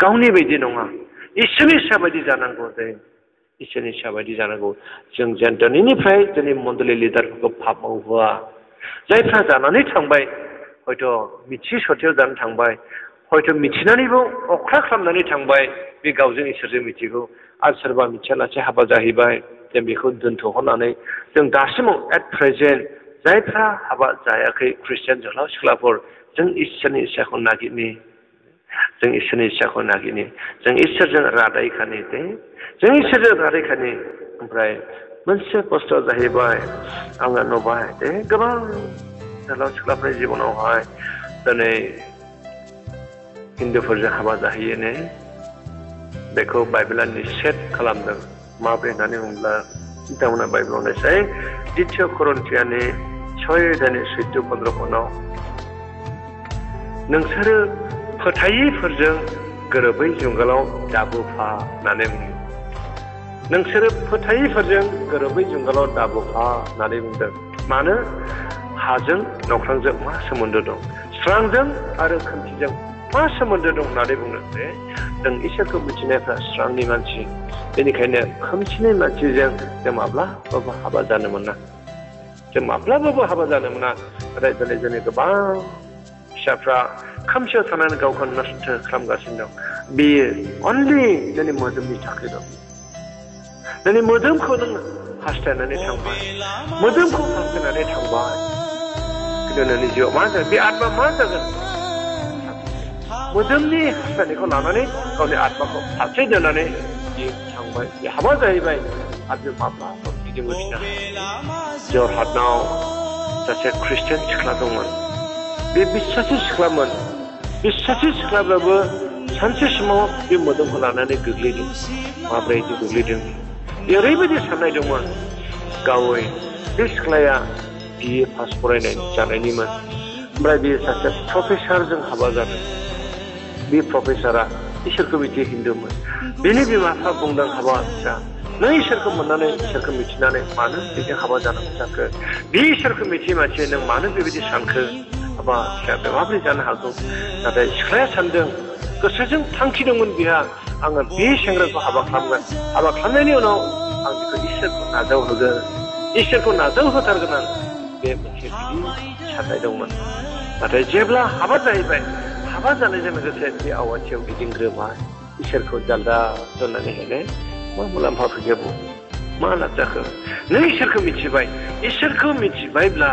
गावनि बायदि नङा इसोरनि इस्सा बायदि जानांगौ जों इसोरनि इस्सा बायदि जानांगौ जों जेन दिनैनिफ्राय जोंनि मण्डलि लिडारफोरखौ पाप मावहोआ जायफ्रा जानानै थांबाय हयथ' मिथि सथियाव जानो थांबाय हयथ' मिथिनानैबो अख्रा खालामनानै थांबाय बे गावजों इसोरजों मिथिगौ आरो सोरबा मिथियालासे हाबा जाहैबाय जों बेखौ दोनथ'हरनानै जों दासिमाव एट प्रेजेन्ट जायफ्रा हाबा जायाखै ख्रिस्टियान जोहोलाव सिख्लाफोर जों इसोरनि इस्साखौ नागिरनि जों इसोरजों रादायखानि जों इसोरजों रादायखानि ओमफ्राय मोनसे खस्थ' जाहैबाय आङो नुबाय गोबां जोहोलाव सिख्लाफोरनि जिबनावहाय दिनै हिन्दुफोरजों हाबा जाहैयो बेखौ बाइबेला निषेध खालामदों माब्रै होननानै बुङोब्ला बिथांमोना बाइबेलाव नायसाय द्वितीय करन्थियानि 6:14-15 नोंसोरो फोथायिफोरजों गोरोबै जुंगालाव दाबोफा होननानै बुङो नोंसोरो फोथायिफोरजों गोरोबै जुंगालाव दाबोफा होननानै बुंदों मानो हाजों नख्रांजों मा सोमोन्दो दं स्रांजों आरो खोमसिजों मा सोमोन्दो दं होननानै बुंदों जों इसोरखौ मिथिनायफ्रा स्रांनि मानसि बेनिखायनो खोमसिनि मानसिजों जों माब्लाबाबो हाबा जानो मोना नाथाय दिनै जोंनि गोबां फिसाफ्रा खोमसियाव थानानै गावखौ नस्थ' खालामगासिनो दं बेयो अनलि जोंनि मोदोमनि थाखाय दं दिनै मोदोमखौ नों हास्थायनानै थांबाय खिन्थु नोंनि जिउआव मा जागोन बे आत्मा मा जागोन मोदोमनि हास्थायनायखौ लानानै गावनि आत्माखौ फारसे दोननानै बियो थांबाय बे हाबा जाहैबाय आरो बे माब्लाबा गिदिंबोफिननो हाया जरहाटनाव सासे ख्रिस्टियान सिख्ला दंमोन बे बिस्सासि सिख्लाब्लाबो सानसे समाव बे मोदोमखौ लानानै गोग्लैदों माब्रै गोग्लैदों बे ओरैबायदि साननाय दंमोन गावै बे सिख्लाया बिए पास फरायनाय जानायनिमोन ओमफ्राय बियो सासे प्रफेसारजों हाबा जादों बे प्रफेसारा इसोरखौ मिथियै हिन्दुमोन बेनि बिमा बिफा बुंदों हाबा फिसा नों इसोरखौ मोननानै इसोरखौ मिथिनानै मानो बेजों हाबा जानांगौ जाखो बे इसोरखौ मिथियै मानसि नों मानो बेबायदि सानखो हाबा फिसा माबोरै जानो हागौ नाथाय सिख्लाया सानदों गोसोजों थांखि दंमोन बिहा आङो बे सेंग्राखौ हाबा खालामगोन हाबा खालामनायनि उनाव आं बेखौ इसोरखौ नाजावहोथारगोन आं बे मोनसे गिदिर साननाय दंमोन नाथाय जेब्ला हाबा जाहैबाय हाबा जानायजों लोगोसे बे आवाथियाव गिदिंग्रोबाय इसोरखौ जालदा दोननानै मा मुलाम्फा फैगौ मा लाब जाखो नों इसोरखौ मिथिबायब्ला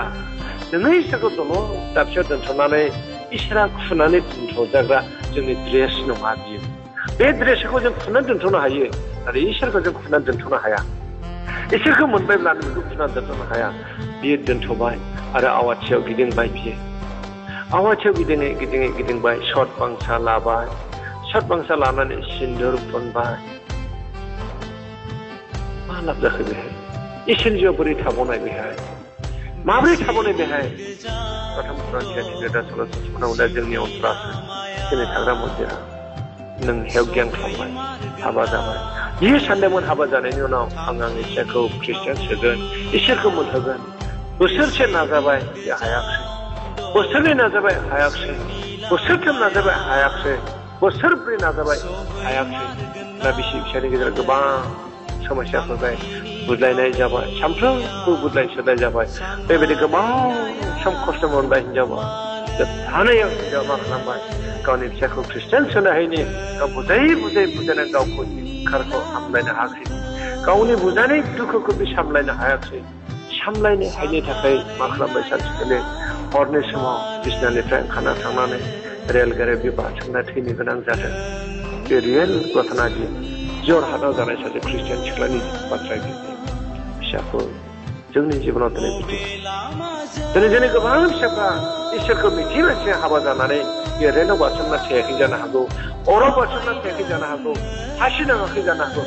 नोङो इसोरखौ दङ दाबसेयाव दोनथ'नानै इसोरा खुनानै दोनथ'जाग्रा जोंनि ड्रेस नङा बियो बे ड्रेसखौ जों खुनानै दोनथ'नो हायो नाथाय इसोरखौ जों खुनानै दोनथ'नो हाया इसोरखौ मोनबायब्ला बेखौ खुनानै दोनथ'नो हाया बियो दोनथ'बाय आरो आवाथियाव गिदिंबाय बियो आवाथियाव गिदिंबाय सत बांसा लाबाय सत बांसा लानानै सिन्दुर फुनबाय मा लाब जाखो बेहाय इसोरनि जिउआव बोरै थाबावनाय बेहाय माबोरै थाबावनाय बेहाय प्रथम दा जोंनि अनफ्रासो जोंनि थाग्रा मन्दिरा नों हेव गियान खालामबाय हाबा जाबाय बियो सानदोंमोन हाबा जानायनि उनाव आं आंनि फिसाखौ ख्रिस्टियान सोगोन इसोरखौ मोनहोगोन बोसोरसे नाजाबाय बे हायाखसै बोसोरनै नाजाबाय हायाखसै बोसोरथाम नाजाबाय हायाखसै बोसोरब्रै नाजाबाय हायाखसै दा बिसि फिसानि गेजेराव गोबां समस्या फैबाय बुदलायनाय जाबाय सानफ्रोमबो बुदलाय सोलाय जाबाय बेबायदि गोबां सम खस्थ' मोनबाय हिनजावा जोबथानायाव हिनजावा मा खालामबाय गावनि फिसाखौ ख्रिस्टियान सोनो हायिनि गाव बुजायनानै गावखौ खारखौ सामलायनो हायाखै गावनि बुजायनाय दुखुखौ बे सामलायनो हायाखै सामलायनो हायिनि थाखाय मा खालामबाय सानसेखालि हरनि समाव बिसनानिफ्राय ओंखारना थांनानै रेल गारि बे बारसोमना थैनो गोनां जादों बे रियेल घटना जर हादाव जानाय सासे ख्रिस्टियान सिख्लानि बाथ्रा फिसाफोर जोंनि जिबनाव दिनै बिदि दिनै जोंनि गोबां फिसाफ्रा इसोरखौ मिथिनानैसो हाबा जानानै बे रेलाव बारसोमना थायाखै जानो हागौ अराव बारसोमना थायाखै जानो हागौ फासि नाङाखै जानो हागौ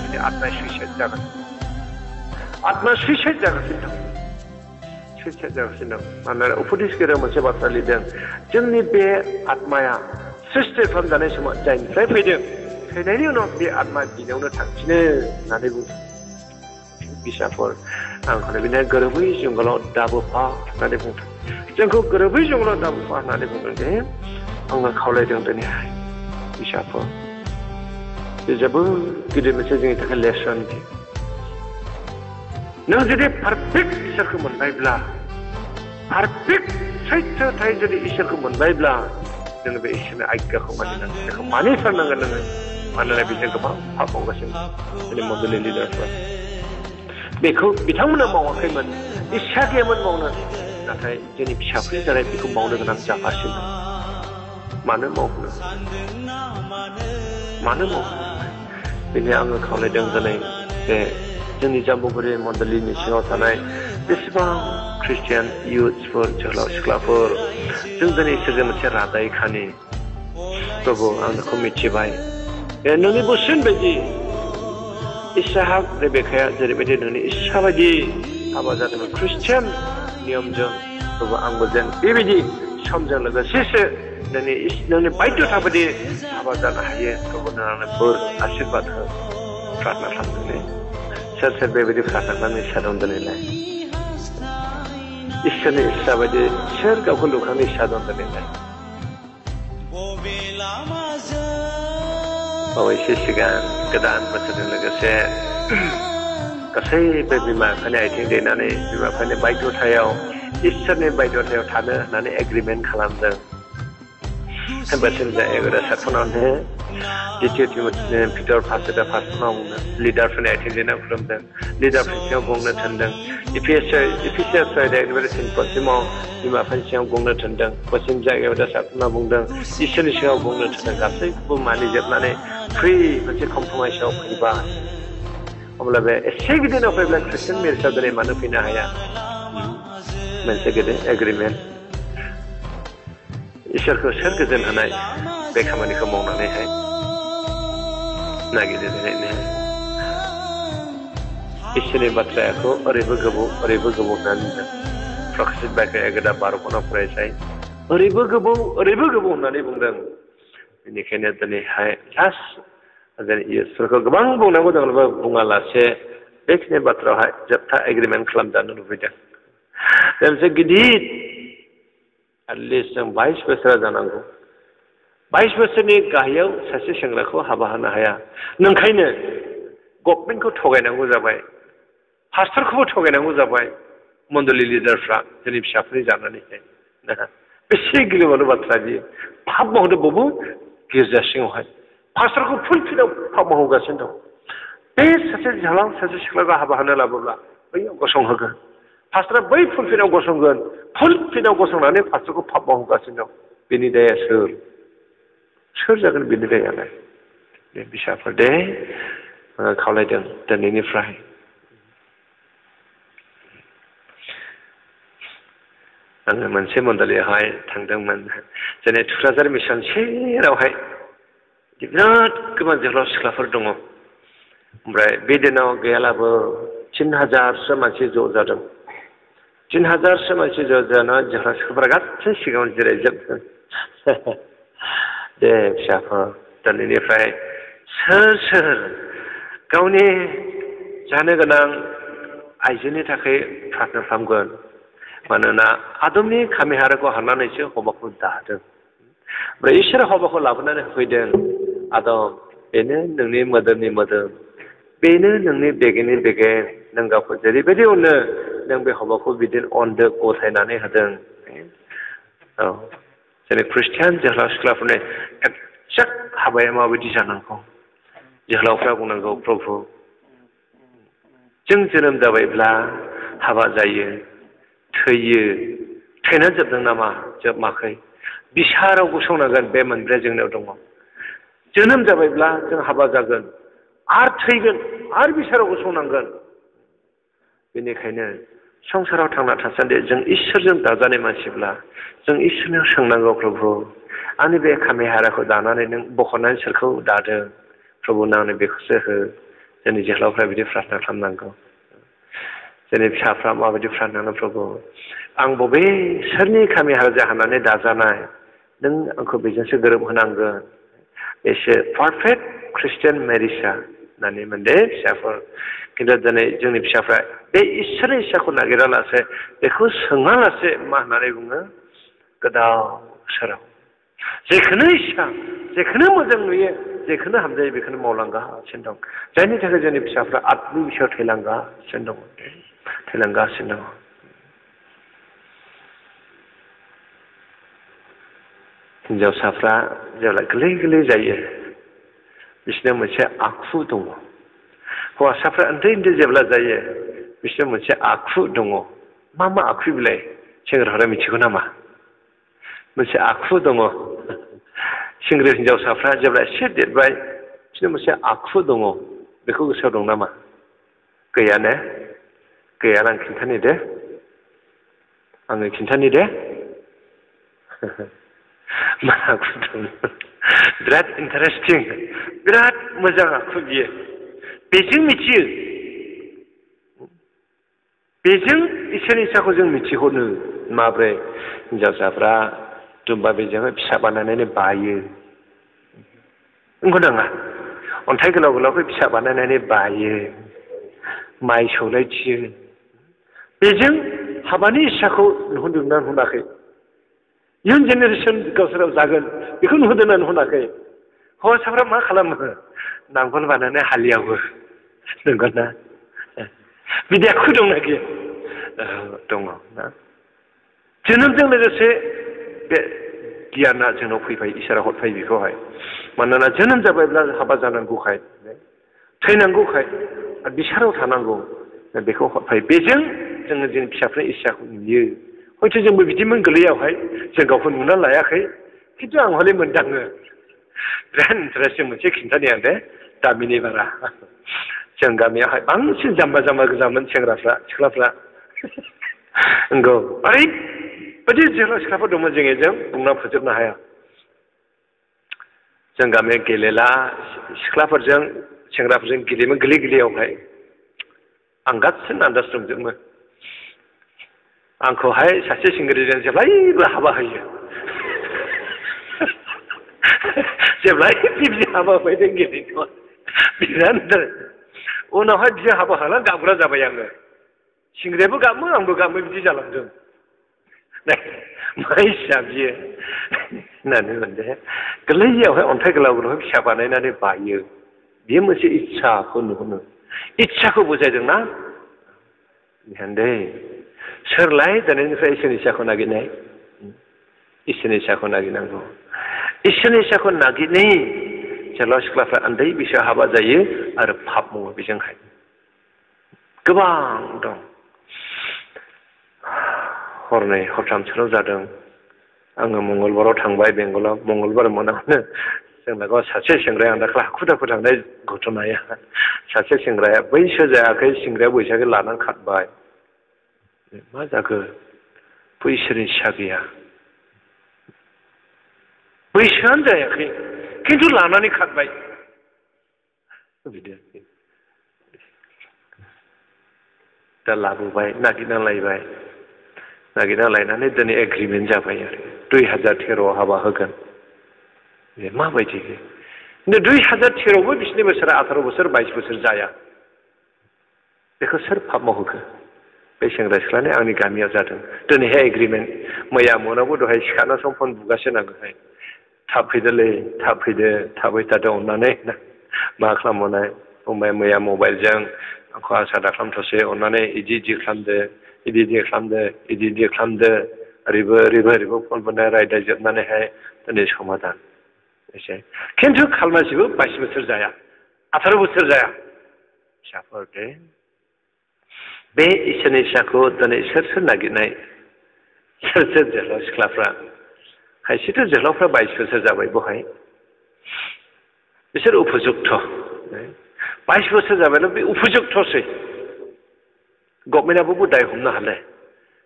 दिनै आत्मा सुइसाइड जागोन आत्मा सुइसाइड जागासिनो दं सुइसाइड जागासिनो दं मानोना उपदेशगिरियाव मोनसे बाथ्रा लिरदों जोंनि बे आत्माया सृष्टि खालामजानाय समाव जायनिफ्राय फैदों फैनायनि उनाव बे आत्मा बिनावनो थांफिनो होननानै बुंदों फिसाफोर आंखौनो बिनो गोरोबै जंगलाव दाबोफा होननानै बुंदों जोंखौ गोरोबै जंगलाव दाबोफा होननानै बुंदों जे आङो खावलायदों दिनैहाय फिसाफोर बे जोबोद गिदिर मोनसे जोंनि थाखाय लेसन नों जुदि पारफेक्ट इसोरखौ मोनबायब्ला पारफेक्ट सैथोथाय जुदि इसोरखौ मोनबायब्ला जोङो बे इसोरनि आज्ञाखौ मानिनांगोन बेखौ मानिथारनांगोन नोङो मानोना बेजों गोबां पाप मावगासिनो दिनै मण्डलनि लिडारफ्रा बेखौ बिथांमोना मावाखैमोन इस्सा गैयामोन मावनो नाथाय जोंनि फिसाफोरनि थाखाय बेखौ मावनो गोनां जागासिनो मानो मावनो बेनो आङो खावलायदों दिनै बे जोंनि जाम्बुगुरि मण्डलिनि सिङाव थानाय बेसेबां ख्रिस्टियान इयुथ्सफोर जोहोलाव सिख्लाफोर जों दिनै इसोरजों मोनसे रादाय खानि प्रभु आं नोंखौ मिथिबाय नोंनि बोसोन बायदि इसाहाक रेबेखाया जेरैबायदि नोंनि इस्सा बायदि हाबा जादोंमोन ख्रिस्टियान नियमजों प्रभु आंबो जेन बेबायदि समजों लोगोसेसो नोंनि बायध्यता बायदि हाबा जानो हायो प्रभु नोंनो बोर आशीर्बाद हो प्रार्थना खालामदों सोर सोर बेबायदि प्रार्थना खालामनो इस्सा दं दिनैलाय इसोरनि इस्सा बायदि सोर गावखौ लुखांनो इस्सा दं दिनैलाय बावैसो सिगां गोदान बोसोरजों लोगोसे गासैबो बिमा बिफानि आथिं दैनानै बिमा बिफानि बायध्यतायाव इसोरनि बायध्यतायाव थानो होननानै एग्रिमेन्ट खालामदों बोसोर जायोब्ला सारफोरनावनो द्वितीय पिटर फार्स्टनाव लिडारफोरनि आथिं दैना खुलुमदों लिडारफोरनि सिङाव गंनो थोनदों इफिसियास एकेबारे पश्चिमाव बिमा बिफानि सिङाव गंनो थोनदों पश्चिम जायगायाव दा सारफोरनाव बुंदों इसोरनि सिङाव गंनो थोनदों गासैखौबो मानिजोबनानै फ्रि मोनसे कमप्रमाइसआव फैबा अब्ला बे एसे गिदिराव फैब्ला ख्रिस्टियान मेरिजआव दिनै मानो फैनो हाया मोनसे गिदिर एग्रिमेन्ट इसोरखौ सोर गोजोन होनाय बे खामानिखौ मावनानैहाय नागिरनानैनो इसोरनि बाथ्राखौ ओरैबो गोबाव होननानै बुंदों प्रकाशित बाइकाया गोदा 12 खनाव फरायसाय ओरैबो गोबाव होननानै बुंदों बेनिखायनो दिनैहाय लास्ट इसोरखौ गोबां बुंनांगौ दंब्लाबो बुङालासे बेखिनि बाथ्रायावहाय जोबथा एग्रिमेन्ट खालामजानो लुबैदों मोनसे गिदिर एटलिस्ट जों 22 बोसोर जानांगौ 22 बोसोरनि गाहायाव सासे सेंग्राखौ हाबा होनो हाया नोंखायनो गभर्नमेन्टखौ थगायनांगौ जाबाय पास्टरखौबो थगायनांगौ जाबाय मण्डलि लिडारफ्रा जोंनि फिसाफोरनि जानानैहाय बेसे गिलुबालु बाथ्रा बियो पाप मावदों बबो गिर्जा सिङावहाय पास्टरखौ फुलफिलाव पाप मावगासिनो दं बे सासे जोहोलाव सासे सिख्लाखौ हाबा होनो लाबोब्ला बैयाव गसंहोगोन पास्टरा बै फुलफिलाव गसंगोन फुलफिलाव गसंनानै पास्टरखौ पाप मावगासिनो दं बेनि दाया सोर जागोन बेनि दायालाय बे फिसाफोर दे खावलायदों दिनैनिफ्राय आङो मोनसे मण्डलियावहाय थांदोंमोन जेरै थुक्राझार मिसन सेरावहाय बिराद गोबां जोहोलाव सिख्लाफोर दङ ओमफ्राय बे दिनाव गैयालाबो 3000सो मानसि ज' जादों 3000सो मानसि ज' जाना जोहोलाव सिख्लाफोरा गासै सिगाङाव जिरायजोबदों दे फिसाफोर दिनैनिफ्राय सोर गावनि जानो गोनां आइजोनि थाखाय प्रार्थना खालामगोन मानोना आदमनि खामि हाराखौ हारनानैसो हौवाखौ दादों ओमफ्राय इसोर हौवाखौ लाबोनानै होफैदों आदम बेनो नोंनि मोदोमनि मोदोम बेनो नोंनि बेगेंनि बेगें नों गावखौ जेरैबायदि अनो नों बे हौवाखौ बिदिनो अनदो गथायनानै होदों औ जोंनि ख्रिस्टियान जोहोलाव सिख्लाफोरनि एक्जेक्ट हाबाया माबायदि जानांगौ जोहोलावफ्रा बुंनांगौ प्रभु जों जोनोम जाबायब्ला हाबा जायो थैयो थैना जोबदों नामा जोबमाखै बिसाराव गसंनांगोन बे मोनब्रैया जोंनाव दङ जोनोम जाबायब्ला जों हाबा जागोन आरो थैगोन आरो बिसाराव गसंनांगोन बेनिखायनो संसाराव थांना थासान्दि जों इसोरजों दाजानाय मानसिब्ला जों इसोरनियाव सोंनांगौ प्रभु आंनि बे खामि हाराखौ दानानै नों बख'नानै सोरखौ दादों प्रभु आंनो बेखौसो हो जोंनि जोहोलावफ्रा बिदि प्रार्थना खालामनांगौ जोंनि फिसाफ्रा माबायदि प्रार्थना प्रभु आं बबे सोरनि खामि हारा जाहोनानै दाजानाय नों आंखौ बेजोंसो गोरोबहोनांगोन एसे पारफेक्ट ख्रिस्टियान मेरिसा होननानै मोनदे फिसाफोर खिन्थु दिनै जोंनि फिसाफ्रा बे इसोरनि इस्साखौ नागिरालासे बेखौ सोङालासे मा होननानै बुङो गोदाव सोराव जेखौनो इस्सा जेखौनो मोजां नुयो जेखौनो हामजायो बेखौनो मावलांगासिनो दं जायनि थाखाय जोंनि फिसाफ्रा आत्मिक बिसयाव थैलांगासिनो दं हिन्जावसाफ्रा जेब्ला गोरलै गोरलै जायो बिसोरनो मोनसे आखु दङ हौवासाफ्रा उन्दै उन्दै जेब्ला जायो बिसोरनो मोनसे आखु दङ मा आखु बिलाय सेंग्राफ्रा मिथिगौ नामा मोनसे आखु दङ सेंग्रा हिन्जावसाफ्रा जेब्ला एसे देरबाय बिसोरनो मोनसे आखु दङ बेखौ गोसोआव दं नामा गैया ने गैया आं खिन्थानि दे आङो खिन्थानि दे मा आखु दं बिराद इन्टारेस्टिं बिराद मोजां आखु बियो बेजों मिथियो बेजों इसोरनि इस्साखौ जों मिथिहरनो माब्रै हिन्जावसाफ्रा दुम्बा बेजोंहाय फिसा बानायनानै बायो नंगौ नङा अन्थाइ गोलाव गोलावखौ फिसा बानायनानै बायो माइ सौलायथियो बेजों हाबानि इस्साखौ नुहुरदोंना नुहुराखै इयुन जेनेरेसन गावसोराव जागोन बेखौ नुहुरदोंना नुहुराखै हौवासाफ्रा मा खालामो नांगोल बानायनानै हालेवो नंगौ ना बिदि आखु दंना गैया दङ ना जोनोमजों लोगोसे बे गियाना जोंनाव फैबाय इसोरा हरबाय बेखौहाय मानोना जोनोम जाबायब्ला हाबा जानांगौखाय थैनांगौखाय आरो बिसाराव थानांगौ बेखौ हरबाय बेजों जोङो जोंनि फिसाफोरनि इस्साखौ नुयो हयथ' जोंबो बिदिमोन गोरलैयावहाय जों गावखौ नुना लायाखै खिन्थु आं हले मोनदाङो बिराद इन्टारेस्टिं मोनसे खिन्थानि आं दे गामिनि बारा जों गामियावहाय बांसिन जाम्बा जाम्बा गोजामोन सेंग्राफ्रा सिख्लाफ्रा नंगौ ओरैबायदि जोहोलाव सिख्लाफोर दंमोन जों बुंना फोजोबनो हाया जों गामियाव गेलेला सिख्लाफोरजों सेंग्राफोरजों गेलेयोमोन गोरलै गोरलैयावहाय आं गासिबो आन्दाज दंजोबो आंखौहाय सासे सेंग्राजों जेब्लायबो हाबा होयो जेब्लायबो बिदि हाबा होफैदों गेलेनायाव बिराद उनावहाय बिदि हाबा होना गाबग्रा जाबाय आङो सेंग्रायाबो गाबो आंबो गाबो बिदि जालांदों मा इस्सा बियो होननानै मोनदे गोरलैयावहाय अन्थाइ गोलाव गोलावहाय फिसा बानायनानै बायो बेयो मोनसे इस्साखौ नुहुरो इस्साखौ बुजायदोंना दै सोरलाय दिनैनिफ्राय इसोरनि इस्साखौ नागिरनाय इसोरनि इस्साखौ नागिरनांगौ इसोरनि इस्साखौ नागिरनाय जोहोलाव सिख्लाफ्रा उन्दै बैसोआव हाबा जायो आरो पाप मावो बेजोंहाय गोबां दं हरनै हरथामसोल' जादों आङो मंगलबाराव थांबाय बेंगलाव मंगलबार मोनावनो जोंना गाव सासे सेंग्राया आं दाखालि हाखु दाखु थांनाय घटनाया सासे सेंग्राया बैसो जायाखै सेंग्राया बैसोखौ लानानै खारबाय मा जाखो बैसोनि इस्सा गैया बैसोआनो जायाखै खिन्थु लानानै खारबाय बिदि दा लाबोबाय नागिरना लायबाय नागिरना लायनानै दिनै एग्रिमेन्ट जाबाय आरो 2013 हाबा होगोन बे माबायदि खिन्थु 2013आवबो बिसोरनि बोसोरा 18 बोसोर 22 बोसोर जाया बेखौ सोर पाप मावहोखो बे सेंग्रा सिख्लानि आंनि गामियाव जादों दिनैहाय एग्रिमेन्ट मैया मोनावबो दहाय सिखारना सम फन बुगासिनो आङोहाय थाब फैदोलै थाब फैदो थाबै थादो अननानै मा खालामबावनाय फंबाय मैया मबाइलजों आंखौ आसा दा खालामथ'सै अननानै इदि खालामदो इदि खालामदो ओरैबो फन बुनाय रायज्लायजोबनानैहाय दिनै समाधान एसे खिन्थु खालमासिबो 22 बोसोर जाया 18 बोसोर जाया फिसाफोर दे बे इसोरनि इस्साखौ दिनै सोर नागिरनाय सोर जोहोलाव सिख्लाफ्रा खायसेथ' जोहोलावफ्रा 22 बोसोर जाबाय बहाय बिसोर उपजुक्त 22 बोसोर जाबायना बे उपयुक्तसै गभर्नमेन्टआबो दाय हमनो हालाय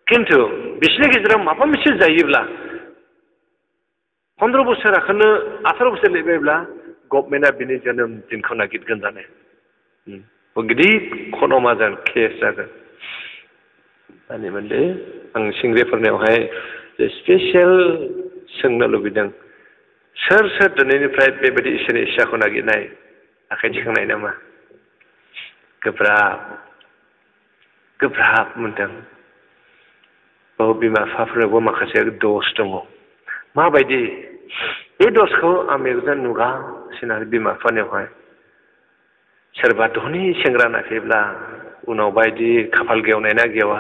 खिन्थु बिसोरनि गेजेराव माबा मोनसे जायोब्ला 15 बोसोर आखोनो 18 बोसोर लेबायब्ला गभर्नमेन्टआ बिनि जोनोम दिनखौ नागिरगोन जाने गिदिर खनमा जागोन केस जागोन आंनि मोनदे आं सिंग्रिफोरनियावहाय स्पेसियेल सोंनो लुबैदों सोर सोर दिनैनिफ्राय बेबायदि इसोरनि इस्साखौ नागिरनाय आखाइ थिखांनाय नामा गोब्राब मोनदों बिमा बिफाफोरावबो माखासे दस दङ माबायदि बे दसखौ आं मेगनजों नुगासिनो आरो बिमा बिफानियावहाय सोरबा धनि सेंग्रा नाखैब्ला उनाव बायदि खाफाल गेवनाय ना गेवा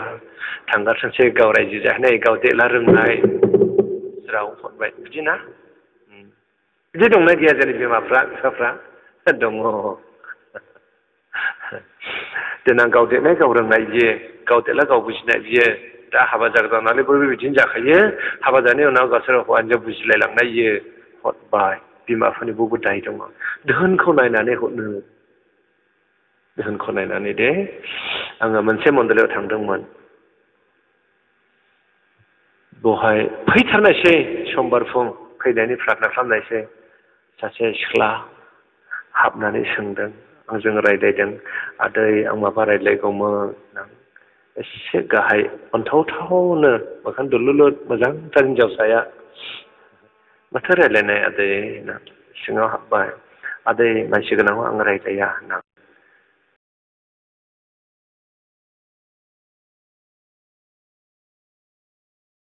थांगारथोंसै गाव रायजो जाहैनाय गाव देला रोंनाय ज्राव हरबाय बिदि ना बिदि दंना गैया जोंनि बिमाफ्रा बिफाफ्रा दङ देनां गाव देरनाय गाव रोंनाय बियो गाव देरला गाव बुजिनाय बियो दा हाबा जागोन नालाय बयबो बिदिनो जाखायो हाबा जानायनि उनाव गावसोर हौवा हिनजाव बुजिलायलांनाय बियो हरबाय बिमाफोरनि बयबो दाय दङ धोनखौ नायनानै हरनो धोनखौ नायनानै दे आङो मोनसे मन्दिराव थांदोंमोन बेवहाय फैथारनायसै समबार फुं फैनायनि प्रार्थना खालामनायसै सासे सिख्ला हाबनानै सोंदों आंजों रायज्लायदों आदै आं माबा रायज्लायगौमोन एसे गाहाय अनथावथावनो मोखां दुलुलुर मोजांथार हिनजावसाया माथो रायज्लायनाय आदै सिङाव हाबबाय आदै मानसि गोनांआव आं रायज्लाया होनना